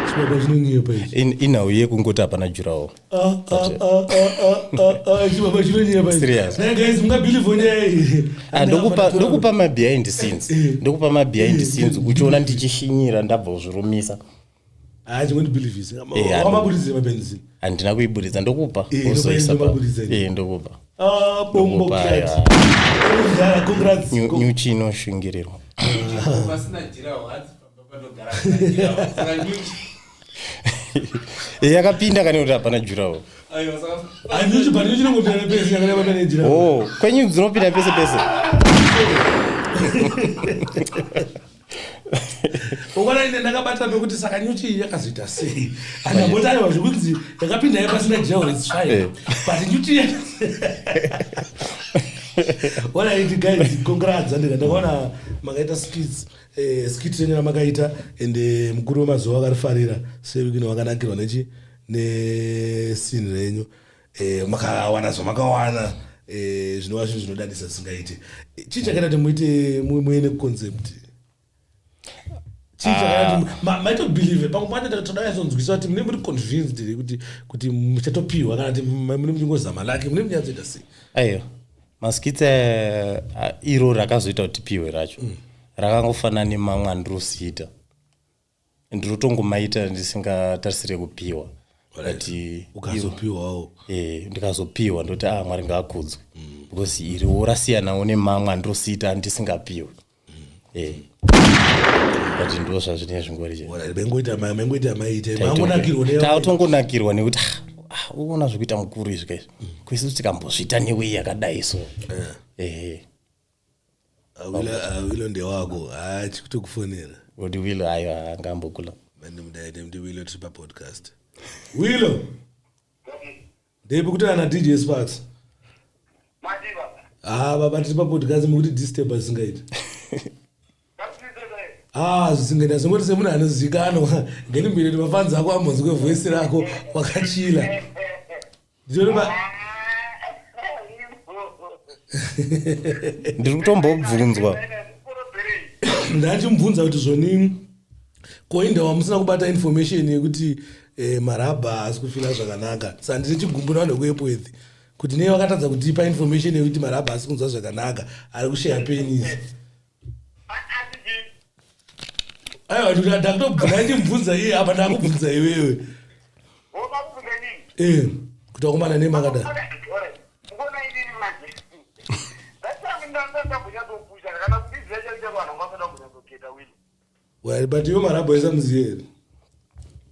Chibaba chinonyepa ichi. Inhau yekungoti hapana jurawo. Ah, ah, ah, ah, ah, ah, chibaba chinonyepa ichi. Serious. Naye guys, mungabelieve nyaya iyi. Ah, ndokupa mabehind scenes, ndokupa mabehind scenes uchiona ndichishinyira ndabva kuzvirumisa. Ah, chingondibelievise. Eh, Wamaburitse mabenzini. Handina kuiburitsa, ndokupa. Eh, Wozoisa ndokuburitsa. Eh, ndokupa. Ah, bombo Ndokupa, clat. ya. Mudhara, congrats. Nyuchi inoshungirirwa. Pasina jirawo, hanzi pamba panogara pasina jirawo, saka nyuchi. Eh, yakapinda kane kuti hapana jurawo. Aiwa, saka Ah, nyuchi, but nyuchi inongopinda nepese, yakareba pane jira. O kwenyu dzinopinda pese pese. Ukona ine ndakabata pekuti saka nyuchi iyi yakazoita sei. Andamboti aiwa, zvekunzi yakapinda ye pasina jira, it's fine. But nyuchi iyi, alright guys, congrats. Andika ndakaona makaita skits, skit renyu ramakaita, and mukuru wemazuva akarifarira sevikino, wakanakirwa nechi nesini renyu. Makawana zvamakawana, zvinova zvinhu zvinodadisa zvisingaite. Chii chakaita kuti muite muene concept? Chii chakaita kuti maitobelieve? Pamwe pacho toda kunyatsonzwisisa kuti mune muri convinced here kuti muchatopiwa, kana kuti mune muchingozama lake, mune munyatsoita sei? Aiwa, maskits iro rakazoita kuti tipiwe racho rakangofanana nemamwe andirosiita, ndinotongomaita ndisingatarisire kupiwa, but Ukazopiwawo. Eh, ndikazopiwa ndoti, "Ah, Mwari ngaakudzwe," because iriwo rasiyanawo nemamwe andirosiita andisingapiwe. Eh, but ndo zvazvinenge zvingori chete. Alright, mengoita maita mangonakirwa Tatongonakirwa nekuti, "Ah, ah, uona zvekuita mukuru izvi kaizvi kuisusu tikambozviita newei yakadai so." Ehe. Awilo ndewako, hachikutokufonera. Kuti Wilo, aiwa, angambokula. Mandimudaite ndi Wilo, tiri papodcast. Wilo, ndeipi kutaura naDJ Sparks? Ah, baba, tiri papodcast, mukuti disturb zvisingaiti. Ah, zvisingaiti, azingoti semunhu anozivikanwa ngenimbiri kuti mafanzi ako ambonzwe voice rako wakachila. Nditori pa Ndiri kutombobvunzwa. Ndachimubvunza kuti zvoni koinda wamusina kubata information yekuti marabha haasi kufila zvakanaka. Saka ndine chigumbu navanhu vekuEpworth kuti nei vakatadza kutipa information yekuti marabha haasi kunzwa zvakanaka, ari kusheya penisi. Aiwa, ndakutobvunza, ndichimubvunza iye apa, ndakubvunza iwewe kuti wakomana nei makadai. Mukuona inini manje ndatange ndambonyatsopusha kana kundiziva chaiko chaiko, vanhu vangasada kumbonyatsoketa wili. Well, but iwe marabha aisamuziva here?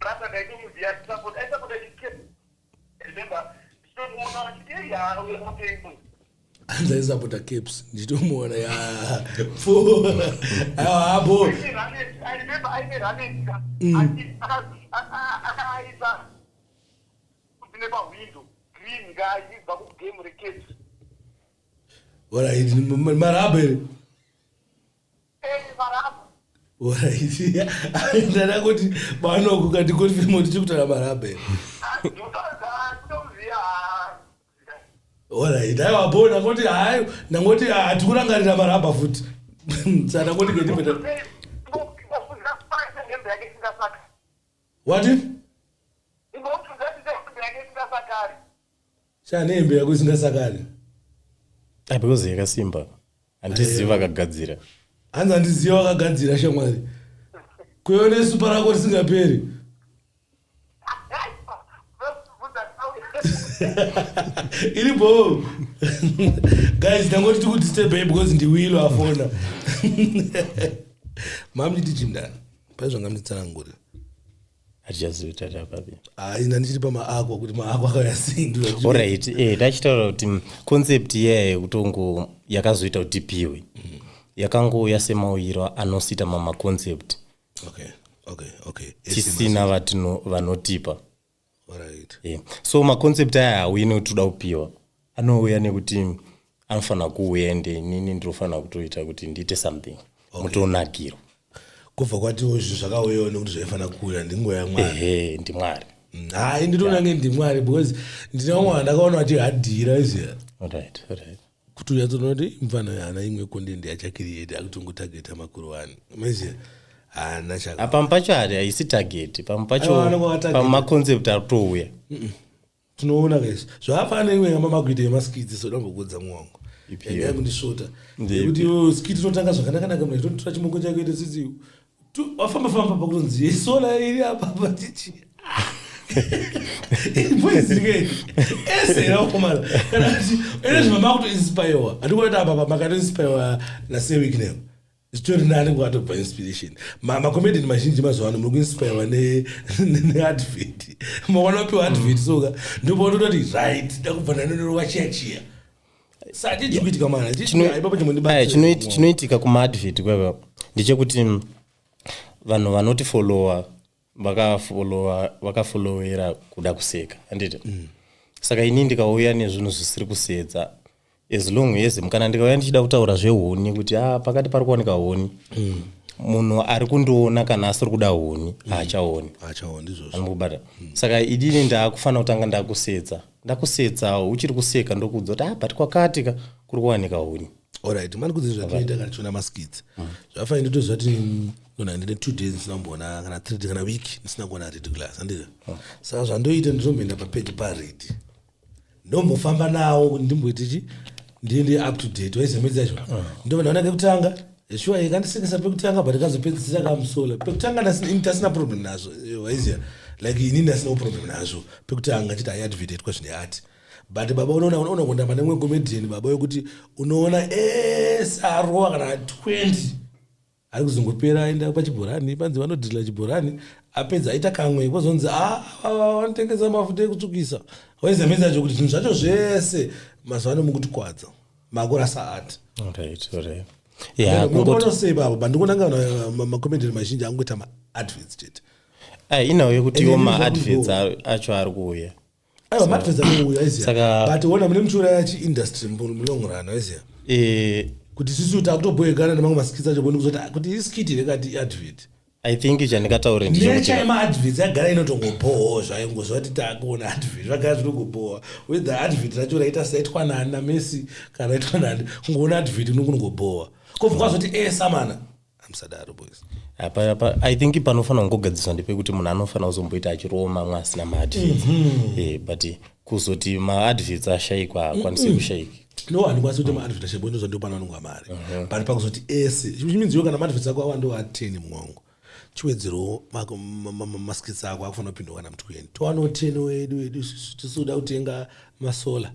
Rasa ndaitomuziva, aisapota chikepe, remember ndichitomuona achiti, "Ei, ha, uyo okay." Hanzi aisapota Caps, ndichitomuona ya pfo, aiwa, apo. I remember aine raneta akaisa dzine pahwindo green ngaachibva kugame reCaps. Alright, marabha here? Marabha. Alright, ndada kuti banoku kati confirm kuti chikutaura marabha here. Ndinomuziva. Alright, aiwa bo, ndangoti hai, ndangoti hatikurangarira marabha futi, saka ndangoti ngendipeta. Hembe yake isingasakari. Wati? Ingomubvunza kuti hembe yake isingasakari. Sha, nehembe yako isingasakari. Ah, because yakasimba, handizivi vakagadzira. Hanzi handiziva wakagadzira, shamwari, kuione supa rako risingaperi. Iri bo guys, ndangoti tikudisturbe because ndiWilo afona. Mamuchiti chimdana paizvanga munditsananguri. Hatichazivi kuti tatapapi. Hai, ndandichiri pamaakwa, kuti maakwa akauya sei. Alright, ndachitaura kuti concept iya yekutongo yakazoita kuti tipiwe yakangouya semauyiro anosita mamaconcept. Tisina vanotipa. Yeah. So maconcept aya hauyi nekuti toda kupiwa, anouya nekuti anofanira kuuya, ende inini ndinofanira kutoita kuti ndiite something, mutonakirwa. Kubva kwatiwo zvinhu zvakauyawo nekuti zvaifanira kuuya, ndinguva yaMwari. Ehe, ndiMwari. Hai, nditoona ndimwari, because ndine vamwe vandakaona vachihadhira iziya. Alright. Kuti unyatsoona kuti mufana haana imwe content yachacreate, akutongotageta makuru wani, maiziya, haana chaka. Pamwe pacho hari haisi target, pamwe pacho Aiwa, anenge akatargeta. pamwe maconcept atouya. Tinoona kaizvo zvaafanana neimwe yama makuita yemaskits, so dambokuudza mwangu. Ipi? Yanga yakundisvota. Ndeipi? Yekuti iwe skit inotanga zvakanaka-naka, munhu achitotora chimoko chake ite tsitsi, wafamba famba pakutonzi sola iri apa patichi boizike ese rakomana, kana kuti ene zvimama kutoinspirewa, handikuona kuti apa makatoinspirewa naSir Wicknell, zvitori nani kwatobva inspiration. Macomedian mazhinji mazuva ano muri kuinspirewa neadvert, makaona wapiwa advert, soka ndopaunototi right, ndakubva ndanonorowa chiya chiya, sati chikuitika mana ipapo. Aya, chinoitika kumaadvert kweva ndechekuti vanhu vanotifollowa vakafollowa, vakafollowera kuda kuseka, handiti? Saka ini ndikauya nezvinhu zvisiri kusedza, as long as kana ndikauya ndichida kutaura zvehuni, kuti ah, pakati pari kuwanika huni, munhu ari kundiona kana asiri kuda huni haachaoni. Achawo ndizvozvo. Anokubata. Saka idini ndaakufanira kutanga ndakusetsa, ndakusetsa, uchiri kuseka, ndokuudza kuti ah, but kwakati ka kuri kuwanika huni. Alright, mani kudzi zvatinoita kana tichiona maskits, zvafanira nditoziva kuti nona ndine 2 days ndisina kumboona, kana 3 days, kana week ndisina kuona Ridiculous, handiti? Saka zvandoita, ndinomboenda papeji paRed, ndombofamba nawo kuti ndimboiti chi ndiende up to date, waizemedzi yacho. Ndobva ndaona kekutanga, sure, ikandisekesa pekutanga, but kazopedzisira kamusola pekutanga ini tasina problem nazvo. Waiziya, like inini ndasina problem nazvo pekutanga, chiti aiadvertitwa zvine art, but baba unoona unogondamba nemwe comedian, baba, wekuti unoona ese arova kana 20 ari kuzongopera aenda pachibhorani, panzi vanodhirila chibhorani, apedza aita kamwe, kwozonzi "Ah, vanotengesa mafuta ekutsvukisa." Waizamedza acho kuti zvinhu zvacho zvese mazuva ano mukutikwadza, makurasa art. Alright. Yeah, kungoti Sei baba, bandikuona ngana macomedian mazhinji angoita maadverts chete. Ai, inhau yekuti iwo Ende maadverts acho ari kuuya. Aiwa, maadverts anouya, aiziya. Saka But ona mune muchiuraya chiindustry mulong run, aiziya, kuti isusu takutoboekana nemamwe maskits acho, boni kuzoti kuti iskit rekati iadvert. I think chandingataure ndechekuti Necha yemaadverts yagara inotongobohwawo zvayo, ngozva kuti takuona advert, zvagara zvinongobohwa, whether advert racho raita saitwa nani, naMessi kana raitwa nani, kungoona advert unongobohwa, kobva kwazoti esamana, amusadaro boys. Apa I think panofanira kungogadziswa ndepekuti munhu anofanira kuzomboita achirowo mamwe asina maadverts. But kuzoti maadverts ashayikwa, haakwanisi kushayika. No, handikwanisi kuti maadvert ashayikwa, ndozva ndopananongwa mari, but pakuzoti ese chiminziwo, kana maadverts ako awanda wa10 mumwangu, chiwedzerowo maskits ako akufanira kupindwa kana mu20, towanawo 10 wedu edu isusu tisikuda kutenga masola,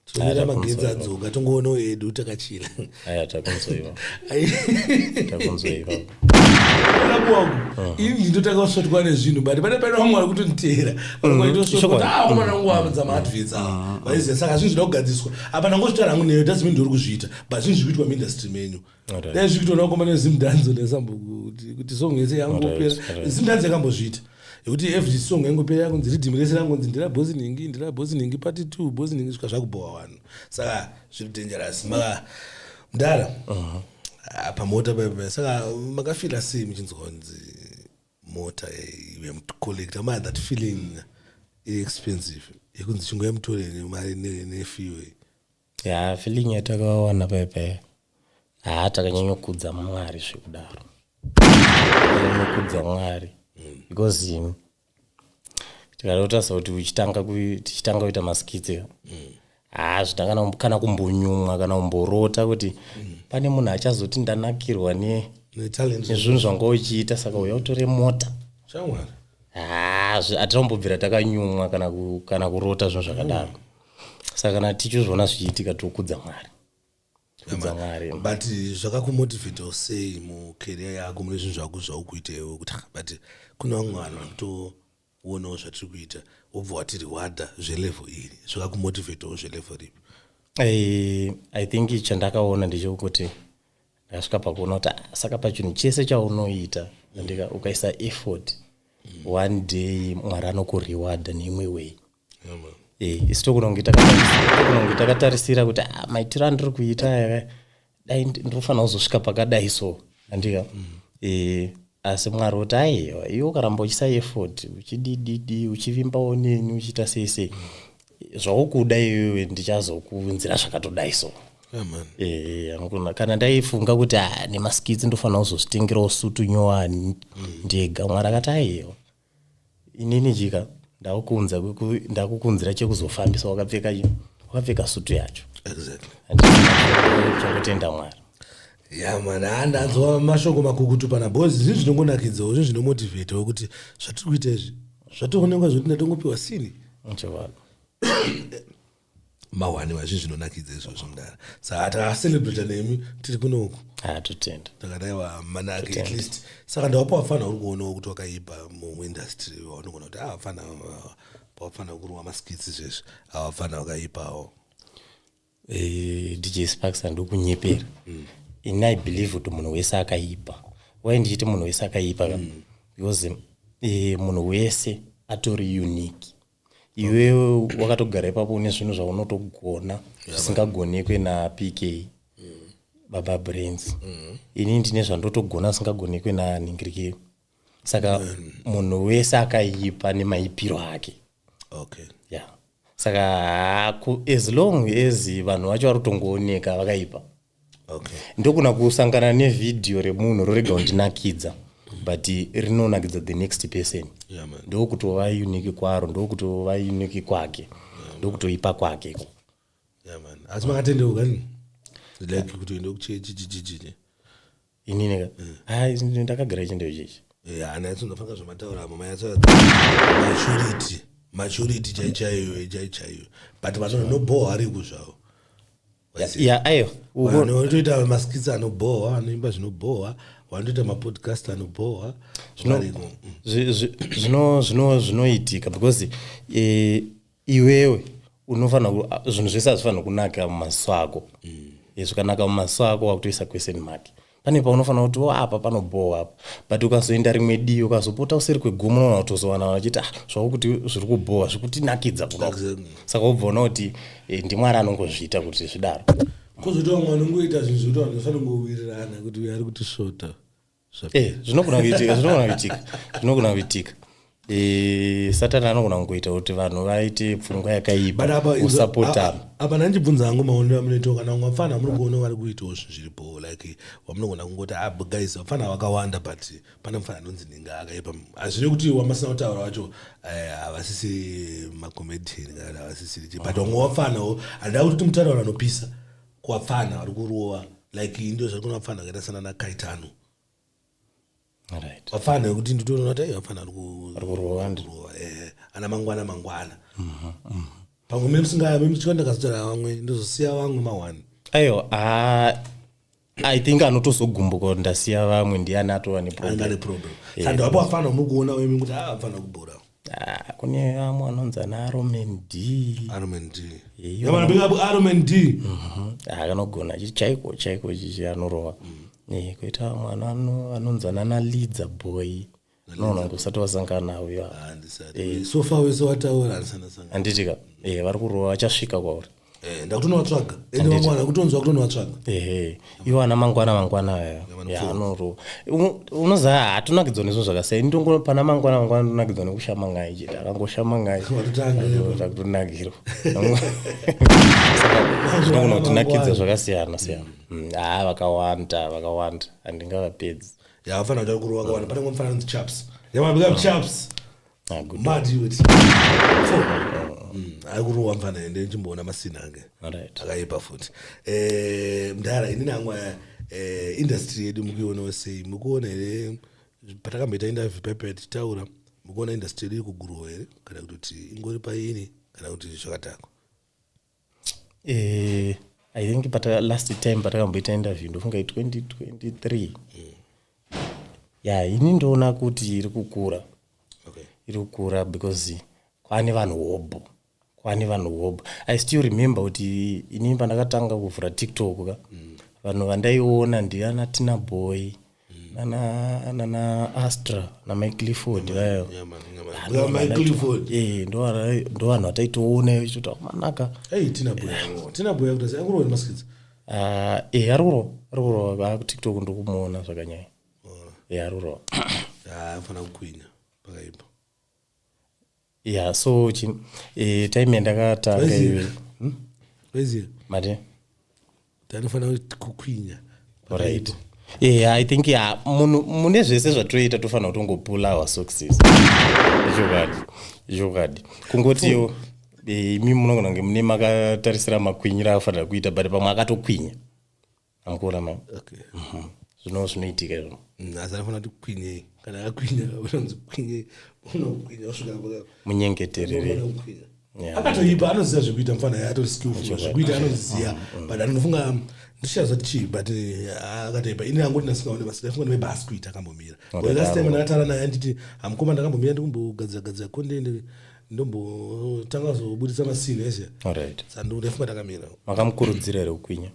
tinomira magetsi adzoka, tongoonawo edu takachira. Aya, takunzoiva, takunzoiva. Wangu, ini ndinotanga kusvotwa nezvinhu, but pane vamwe vari kutonditeera. Akomana wangu wamudza maadverts ava, vaiziva. Saka zvinhu zvida kugadziswa apa, ndangozvitaura hangu neyo, doesn't mean ndori kuzviita, but zvinhu zviri kuitwa muindustry menyu. Dai zviri kuitwa nakomana veZimdanzo, ndasambo kuti song yese yangopera. Zimdanzo yakambozviita yekuti every song yangopera yakunzi riddim rese rangonzi ndira bosi ningi, ndira bosi ningi part two, bosi ningi, svika zvakubhowa vanhu. Saka zviri dangerous maka mudhara. Ah, pamota paipa, saka makafila sei muchinzwa kunzi mota yemucollector ma that feeling expensive yekunzi chingo yamutore nemari nefiyo? Ya, feeling yatakawana paipai, haa, takanyanyokudza Mwari zvekudaro, takanyanyokudza Mwari, because tikatotarisa kuti tichitanga kuita maskits, haa, zvina kana kumbonyumwa kana kumborota kuti pane munhu achazoti ndanakirwa netalent nezvinhu zvanga uchiita, saka uya utore mota. Shamwari. Haa, hatinombobvira takanyumwa kana kurota zvinhu zvakadaro. Saka kana tichizviona zvichiitika, tokudza Mwari, Kudza Mwari. But zvakakumotivatawo sei mucareer yako, mune zvinhu zvako zvaukuita iwe, kuti "Ah, but kune vamwe vanhu vanotoonawo zvatiri kuita, wobva watiriwadha zvelevel iri"? Zvakakumotivatawo zvelevel ripi? I think chandakaona ndechekuti ndakasvika pakuona kuti, ah, saka pachinhu chese chaunoita andika, ukaisa effort, one day Mwari anokurewarda neimwe way. Yeah, man. Isu togona kunge takatarisira kuti, ah, maitiro andiri kuita aya, dai ndinofanira kuzosvika pakadai so, andika. Asi Mwari oti, aiwa, iwe ukaramba uchisa effort, uchidididi, uchivimbawo neni, uchiita sei sei, zvaukuda iwewe ndichazokuunzira zvakatodai so. Yeah, man. Anogona kana ndaifunga kuti, ah, nemaskits ndofanira kuzozvitengerawo sutu nyowani ndega, Mwari akati, aiwa, inini chika ndakukunzira chekuzofambisa wakapfeka wakapfeka sutu yacho. Chongotenda Mwari. Ya man, handanzwa mashoko makukutu pana, because zvinhu zvinongonakidzawo, zvinhu zvinomotivatawo kuti zvatiri kuita izvi zvatoonekwa, zvoti ndatongopiwa sini. Chokwadi. Mawaniwa zvinhu zvinonakidza izvozvo, mudara. Saka takacelebrata nemi tiri kunoku. Hatotenda. Takadaiwa manake at least. Saka ndawapa vafana uri kuonawo kuti wakaipa muindustry, waunogona kuti, ah, vafana pavafana kuruwa maskits izvezvi, avafana wakaipawo. DJ Sparks, handikunyepera, ini I believe kuti munhu wese akaipa. Wai ndichiti munhu wese akaipa ka? Because munhu wese atori unique. Iwewe wakatogara ipapo une zvinhu zvaunotogona zvisingagonekwe naPK Baba Brains. Ini ndine zvandotogona zvisingagonekwe naningirike. Saka munhu wese akaipa nemaipiro ake. Yeah, saka as long as vanhu vacho vari kutongooneka vakaipa. Ndokuna kusangana nevhidhiyo remunhu rorega kundinakidza, but rinonakidza the next person. Yeah, man. Ndokutova unique kwaro, ndokutova unique kwake, ndokutoipa kwake iko. Yeah, man. Asi makatendeuka ni, like kuti uende kuchechi, chichichichi? Inini ka, ndakagara ichindeo chechi. Hana yatsonofanga zvamataura apo mayatso maturity, maturity chai chaiyo, chai chaiyo, but vanhu vanobhohwa ariko zvavo. Ya, aiwa. Vanotoita maskits anobhohwa, vanoimba zvinobhohwa, vanotoita mapodcast anobhohwa, variko. Zvinoitika because iwewe unofanira zvinhu zvese hazvifanira kunaka mumaziso ako. Zvikanaka mumaziso ako, wakutoisa question mark pane paunofanira kuti, o, apa panobhohwa apa, but ukazoenda rimwe divi, ukazopota useri kwegomo, unoona kutozowana vachiti, ah, zvakuti zviri kubhohwa zviri kutinakidza kuno. Saka wobvaona kuti ndiMwari anongozviita kuti zvidaro. Kwozoita vamwe vanongoita zvinhu zvekuti vanhu vasanongowirirana kuti uyu ari kutisvota. Zvinogona kuitika, zvinogona kuitika, zvinogona kuitika. Satani anogona kungoita kuti vanhu vaite pfungwa But yakaipa, apa usapotana. Apa ndandichibvunza hangu maonero amunoitawo kana vamwe vafana muri kuona vari kuitawo zvinhu zviripo, like wamunogona kungoti, ah, guys, vafana vakawanda, but pane mufana anonzi ninga akaipa. Hazvine kuti wamasina kutaura wacho havasisiri macomedian kana havasisiri chii, but vamwe vafanawo, handida kuti mutaura vanhu vanopisa kuvafana vari kurova, like ndo zvari kuona vafana vakaita sana nakaitano. Vafana vekuti nditoona kuti, ai, vafana vari Vari kurova kurova, ana mangwana mangwana. Pamwe mene musinga ndakazotaura vamwe, ndozosiya vamwe mahwani. Aiwa, I think anotozogumbuka kuti ndasiya vamwe ndiani atova Anenge neproblem. ane problem. Saka ndapo vafana muri kuona wemi kuti, ah, vafana kubhora. Ah, kune vamwe anonzi ana Aroman D. Aroman D. Iyo. Yamana, big up Aroman D. Ah, anogona chaiko chaiko chichi, anorova. Koita vamwe anonzi anana Lidza Boy, unoona kunge usati wasangana navo ivo. Handisati. So far wese wataura handisana. Handitika, vari kurova, vachasvika kwauri. Ndakutonovatsvaga, ende vamwe vanhu kutonzwa kutonovatsvaga. Ehe, iwo ana mangwana mangwana aya, ya, anorova. Unoziva, hatonakidzwa nezvinhu zvakasiyana. Indongo pana mangwana mangwana ndonakidzwa nekushama ngai chete, akangoshama ngai Watotanga. Takutonakirwa. Saka zvinogona kutinakidza zvakasiyana siyana. Ah, vakawanda, vakawanda, handingavapedzi. Ya, vafana kuti kurova vakawanda. Pane mufana anonzi Chaps. Yamana, big up Chaps. Ah, good. Mad wit ari kurova mufana, ende ndichimboona masina ake. Akaipa futi. Mudhara, inini hangu, industry yedu mukuionawo sei? Mukuona here patakamboita interview pepe tichitaura, mukuona industry yedu iri kugrowa here, kana kuti ingori paini, kana kuti zvakadhakwa? I think pata last time patakamboita interview, ndofunga i2023. Ya, ini ndoona kuti iri kukura. Iri kukura because kwane vanhu hobho, kwane vanhu hobho. I still remember kuti inini pandakatanga kuvhura TikTok ka, vanhu vandaiona ndiana Tina Boy, nana Astra, naMike Clifford vayo. Yeah, man, yeah, man. Yeah, Mike Clifford. Ndo vanhu vataitoona ichitoti manaka. Hey, Tina Boy. Tina Boy akuti akurowa nemaskits. Ari kurova kuTikTok, ndokumuona zvakanyanya. Ari kurova. Ah, anofanira kukwinya pakaipa. Ya, so time yandakatanga Waiziva? iyoyo. Waiziva? Mati? Anofanira kukwinya. Right, yeah, I think, yeah, munhu mune zvese zvatoita tofanira kutongopula our success. Ichokwadi, ichokwadi. Kungotiwo imi munogona kunge mune makatarisira makwinyiro afanira kuita, but pamwe akatokwinya amukuona ma. Okay. Zvinoitika izvo. Asi anofanira kuti kwinyei. Kana akwinya, unonzi kwinyei. Unokwinya usvika paka. Munyengeterere. Unofanira kukwinya. Yeah. Akatoipa, anoziva zvekuita mufana, atori skillful zvekuita, anoziva, but anofunga ndishaza kuti chii, but akatoipa. Ini angoti ndasingaone basa, ndafunga ndime basi kuita akambomira. Last time ndakataura naye anditi, "Hamukoma, ndakambomira, ndikumbogadzira gadzira content, ndombotanga zobudisa masini ese." Alright. Saka ndafunga ndakamira. Makamukurudzira here kukwinya?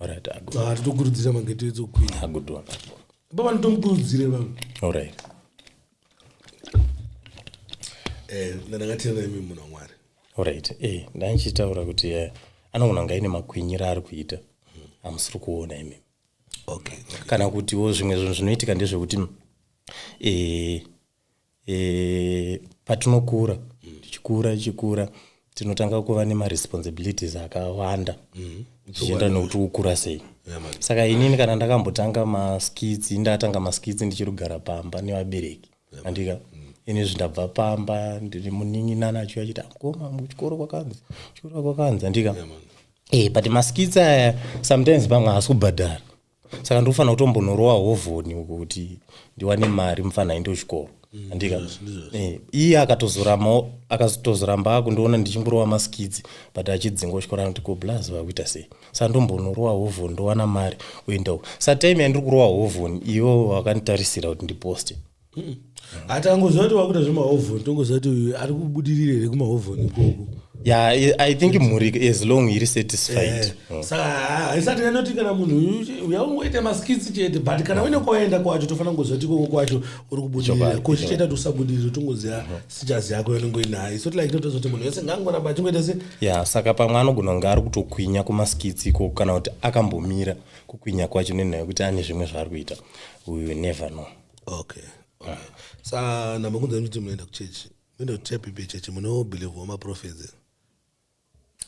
Alright, a good, Ah, titokurudzira mangeto edzokukwinya. A good one. Baba, nditomukurudzire baba. Alright. Ndandakatenda imi, munhu waMwari. Alright, ndandichitaura kuti anogona kunge aine makwinyiro ari kuita hamusiri kuona imimi. Kana kutiwo zvimwe zvinhu zvinoitika ndezvekuti patinokura, tichikura tichikura, tinotanga kuva nemaresponsibilities akawanda, zvichienda nekuti ukura sei. Yeah, man. Saka inini kana ndakambotanga maskits, ndatanga maskits ndichiri kugara pamba nevabereki, andika inizvi ndabva pamba, ndiri munin'inana achiuya achiti, "Amukoma, kuchikoro kwakanzi, chikoro kwakanzi," andika. But maskits aya sometimes pamwe haasi kubhadhara, saka ndinofanira kutombonorowa hovhoni uku kuti ndiwane mari, mufana aende kuchikoro, andika. Iye akatozoramba akundiona ndichingorova maskits, but achidzingwa kuchikoro anoti, "Ko blaz vakuita sei?" Saka ndombonorowa hovhoni, ndowana mari, oendawo. Sa time yandiri kurova hovhoni, ivo vakanditarisira kuti ndiposte. Hatangoziva kuti wakuita zvemahovhoni, tongoziva kuti uyu ari kubudirira here kumahovhoni ikoko. Yeah, I think mhuri as long iri satisfied. Saka haisati yanoti kana munhu uya ungoita maskits chete, but kana uine kwawaenda kwacho, tofanira kungoziva kuti ikoko kwacho uri kubudirira. Chokwadi. Ko chichaita kuti usabudirire, tongoziva sichazi yako yanonge inayo. Isoti like totozoti kuti munhu wese ngaangoramba achingoita se Ya, saka pamwe anogona kunge ari kutokwinya kumaskits ikoko, kana kuti akambomira kukwinya kwacho nenhau yekuti ane zvimwe zvaari kuita. We will never know. Okay. Saka namakunza kuti munoenda kuchechi, munoenda kutype yechechi, munobhilivhawo maprophets?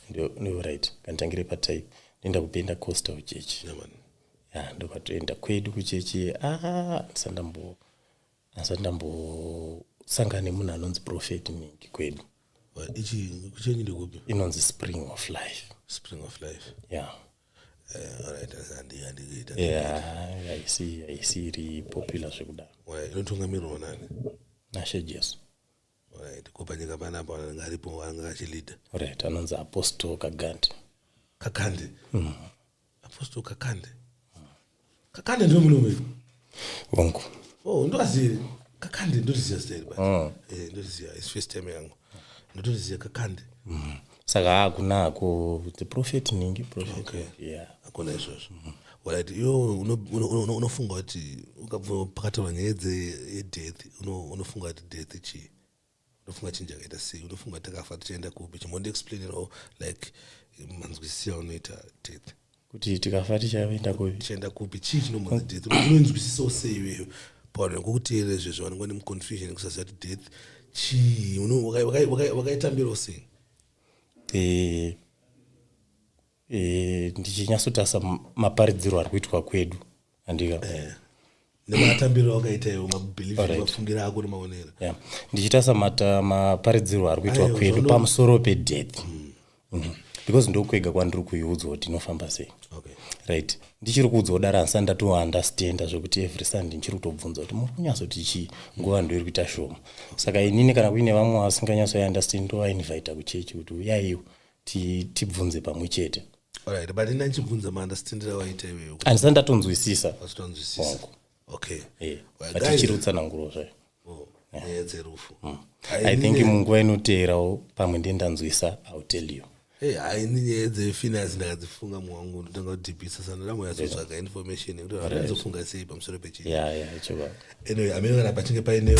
Ndio right, kanditangire patype, ndoenda kuPentecostal Church. Yeah, man. Ya, ndokwatoenda kwedu kuchechi. Ah, ndisati ndambosangana nemunhu anonzi prophet ningi kwedu. Ichi kuchenyi ndekupi? Inonzi Spring of Life. Spring of Life. Ya. Alright, handikuita. Ya, haisi iri popular zvekudaro. Inotungamirwa nani? Nashe Jesu. Alright, ko panyika panapa anenge aripo, anenge achilida? Right, anonzi Apostle Kagandi. Kakande? Apostle Kakande, Kakande ndiwe murume? Vongu. Oh, ndoazive Kakande, ndotiziva zita iri, but ndotiziva, its first time yangu, ndotoziva Kakande. Saka hakuna hako the prophet ningi prophet. Okay. Yeah. Hakuna izvozvo. Alright, iwo unofunga kuti ukabva pakataurwa nyaya yedeath, unofunga kuti death chii? Unofunga chinhu chakaita sei? Unofunga takafa tichaenda kupi? Chimbondiexplainirawo like manzwisisiro aunoita death. Kuti tikafa tichaenda kupi? Tichaenda kupi? Chii chinombonzi death? Unoinzwisisawo sei iweyo? Pavanhu vekukuteerera izvezvo vanenge vane muconfusion kusaziva kuti death chii, wakaitambirawo sei? Ndichinyatsotarisa maparidziro ari kuitwa kwedu, andika. Nematambiro awakaita iwo, mabelief, Alright. mafungiro ako nemaonero. Yeah. Ndichitarisa maparidziro ari kuitwa Aiwa, kwedu pamusoro pedeath, Because ndokwega kwandiri kuiudzwa kuti inofamba sei. Right, ndichiri kuudzwa kudaro, handisati ndatoundestanda zvekuti every Sunday ndichiri kutobvunza kuti muri kunyatsoti chii, nguva ndo iri kuita shoma. Saka inini kana kuine vamwe vasinganyatsoiunderstand, ndovainvita kuchechi kuti uyaiwo tibvunze pamwe chete. Alright, but ina ndichibvunza maandastendera waita iweyo. Handisati ndatonzwisisa. Wasitonzwisisa. Wangu. Okay. Eh, Well, but guys- ichiri kutsanangurwa zvayo. Oh, nyaya dzerufu. I think munguva inoteerawo pamwe ndiye ndanzwisa, Ill tell you. Hey, haini nyaya dzefinance ndakadzifunga muwangu, ndotanga kudhipisa sana, ndamboyatsotsvaga information yekuti vanhu vanozofunga sei pamusoro pechii. Ya, ichokwadi. Anyway, amene kana pachinge painewo.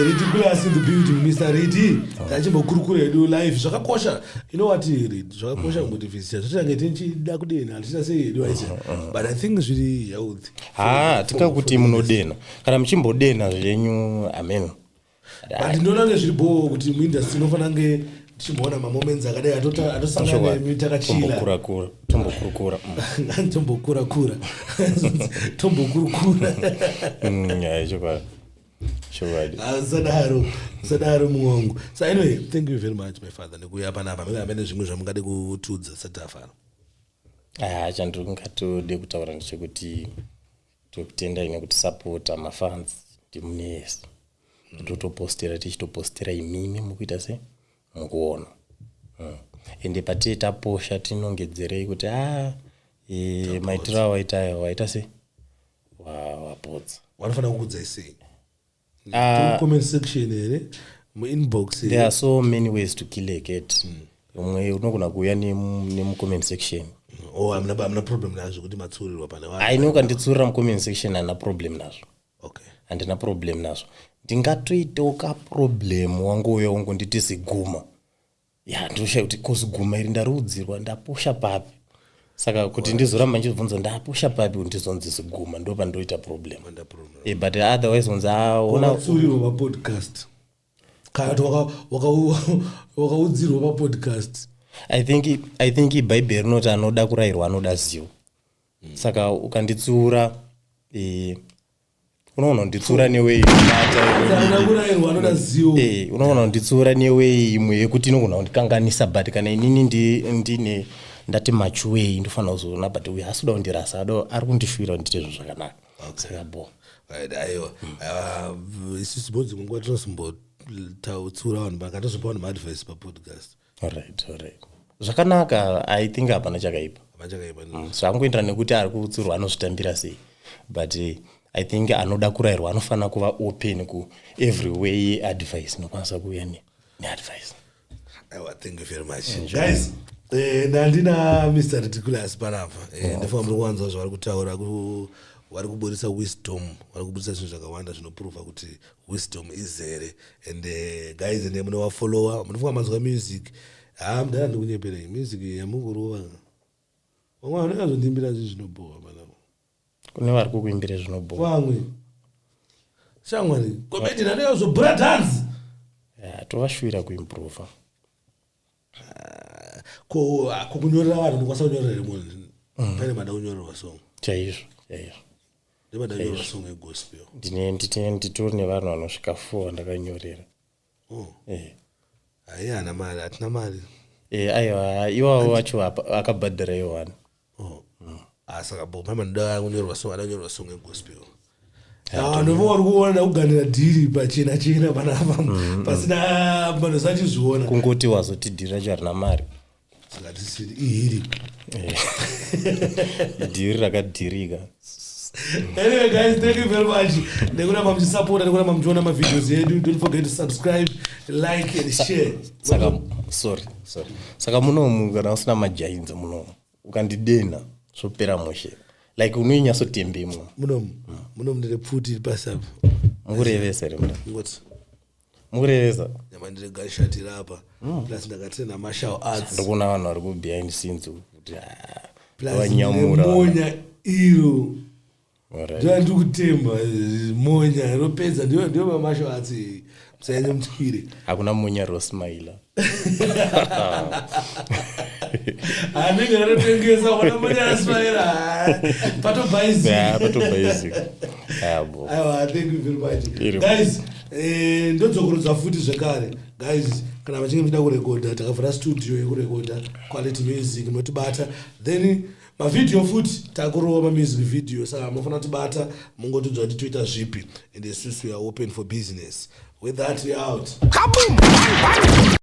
Ridiculous in the building, Mr Ridi. Tachimbokurukura hedu live, zvakakosha. You know what, Rid, zvakakosha kumbotivhizita, zvotitange tichida kudena, hatichita sei hedu aisa, but I think zviri healthy. Ha, tingakuti munodena kana muchimbodena zvenyu, amen. But ndinoona kunge zviri bhoo kuti muindustry inofanira kunge tichimboona mamoments akadai atosangana nemi takachila. Tombokurakura, tombokurukura. Tombokurakura, tombokurukura. Ya, ichokwadi, chokwadi. Ah, usadaro, usadaro mumwe wangu. So anyway, thank you very much, my father, nekuuya panapa. Menge hamene zvimwe zvamungade kutiudza sati tafara? Ah, chandiri kungatode kutaura ndechekuti tokutendai nekutisapota, mafans ndimune yese. Totopostera, tichitopostera imimi mukuita se mukuona. Ende patee taposha tinongedzerei kuti a maitiro awaita ayo waita se wapotsa. Vanofanira kukudzai sei? Ah. Comment section here, muinbox There here? are so many ways to kill a cat. Umwe unogona kuuya nemucomment section. Oh, hamuna problem nazvo kuti matsuurirwa pane vanhu? Aini ukanditsurira mucomment section, handina problem nazvo. Okay. Handina problem nazvo. Ndingatoitawo kaproblem wangouya wongonditi ziguma, ya, ndoshaye kuti koziguma iri ndariudzirwa ndapusha papi? Saka kuti ndizoramba ndichibvunza ndapusha papi, ndizonzi ziguma, ndo pandoita problem. Manda problem. But otherwise unzi aona. Wakatsuurirwa papodcast kana kuti wakaudzirwa papodcast? I think ibhaibheri rinoti anoda kurayirwa anoda zivo. Saka ukanditsiura, unoona kunditsiura newei inobata. Anoda kurayirwa anoda zivo. Unoona kunditsiura newei imwe yekuti inogona kundikanganisa, but kana inini ndine ndati machuwei, ndofanira kuzoona, but uyu haasi kuda kundirasa, ado ari kundishuvira kuti ndiite zvinhu zvakanaka, saka bo. Right, aiwa. Ah, isusu bodzi nguva tinosimbotsiura vanhu, vakatozopa vanhu maadvice papodcast. Alright, zvakanaka. I think hapana chakaipa. Hapana chakaipa. Zvangoenderana nekuti ari kutsiurwa anozvitambira sei, but I think anoda kurayirwa anofanira kuva open ku every way advice inokwanisa kuuya neadvice. Aiwa, thank you very much, guys. Ndandina Mr Ridiculous panapa. Ndifunga muri kuwanzwa zvavari kutaura. Vari kuburisa wisdom, vari kuburisa zvinhu zvakawanda zvinoprova kuti wisdom izere. And guys, ende munovafollowa, munofunga manzwa music. Ha, mudhara, ndikunyeperei, music yamukurova, vamwe vanhu vanozondimbira zvinhu zvinobhowa panapa. Kune vari kukuimbira zvinobhowa? Vamwe shamwari comedian anenge dance. Tovashuvira kuimprova. Ko ko kunyorera vanhu, ndikwanisa kunyorera here munhu? Pane mada kunyorerwa song? Chaizvo. Ndimada kunyorerwa song yegospel. Ndine nditori nevanhu vanosvika four vandakanyorera. Oh. Eh. Hai, hana mari, hatina mari. Aiwa, iwavo vacho akabhadhara iwani. Oh. Ah, saka bo pane manoda kunyorerwa song, ada kunyorerwa song yegospel. Ah, ndobva uri kuona ndakuganira dhiri pachena chena panapa, pasina vanhu sachizviona. Kungoti wazoti dhiri racho harina mari. Saka tisiri ihiri. Dhiri rakadhirika. Anyway guys, thank you very much nekuramba muchisapota, nekuramba muchiona mavideos edu. Don't forget to subscribe, like and share. Saka sorry, saka munomu kana usina majainza munomu, ukandidena zvopera mushe, like unoinyatsotembemwa. Munomu ndine pfuti iri pasi apa. Mukurevesa here muna? Ngoti. Mukurevesa. Nyama ndine gunshot iri apa, plus ndakatrena martial arts. Ndikuona vanhu vari kubehind scenes kuti ah, Plus vanyamura. monya iro. Alright. Ndiva ndiri kutemba monya ropedza, ndiyo mamartial arts iyi, musanyanye mutyire. Hakuna munya rosmaila. Anenge anotengesa ona monya asmaira patobhaizika. Patobhaizika abo. Aiwa, thank you very much. Iri. Guys, ndodzokorodza futi zvekare, guys, kana vachinge muchida kurekodha, takavhura studio yekurekodha quality music, munotibata. Then mavhidhiyo futi, takurova mamusic video, saka munofanira kutibata, mungotiudza kuti toita zvipi, and isusu we are open for business. With that, we out. Kaboom! Bang, bang!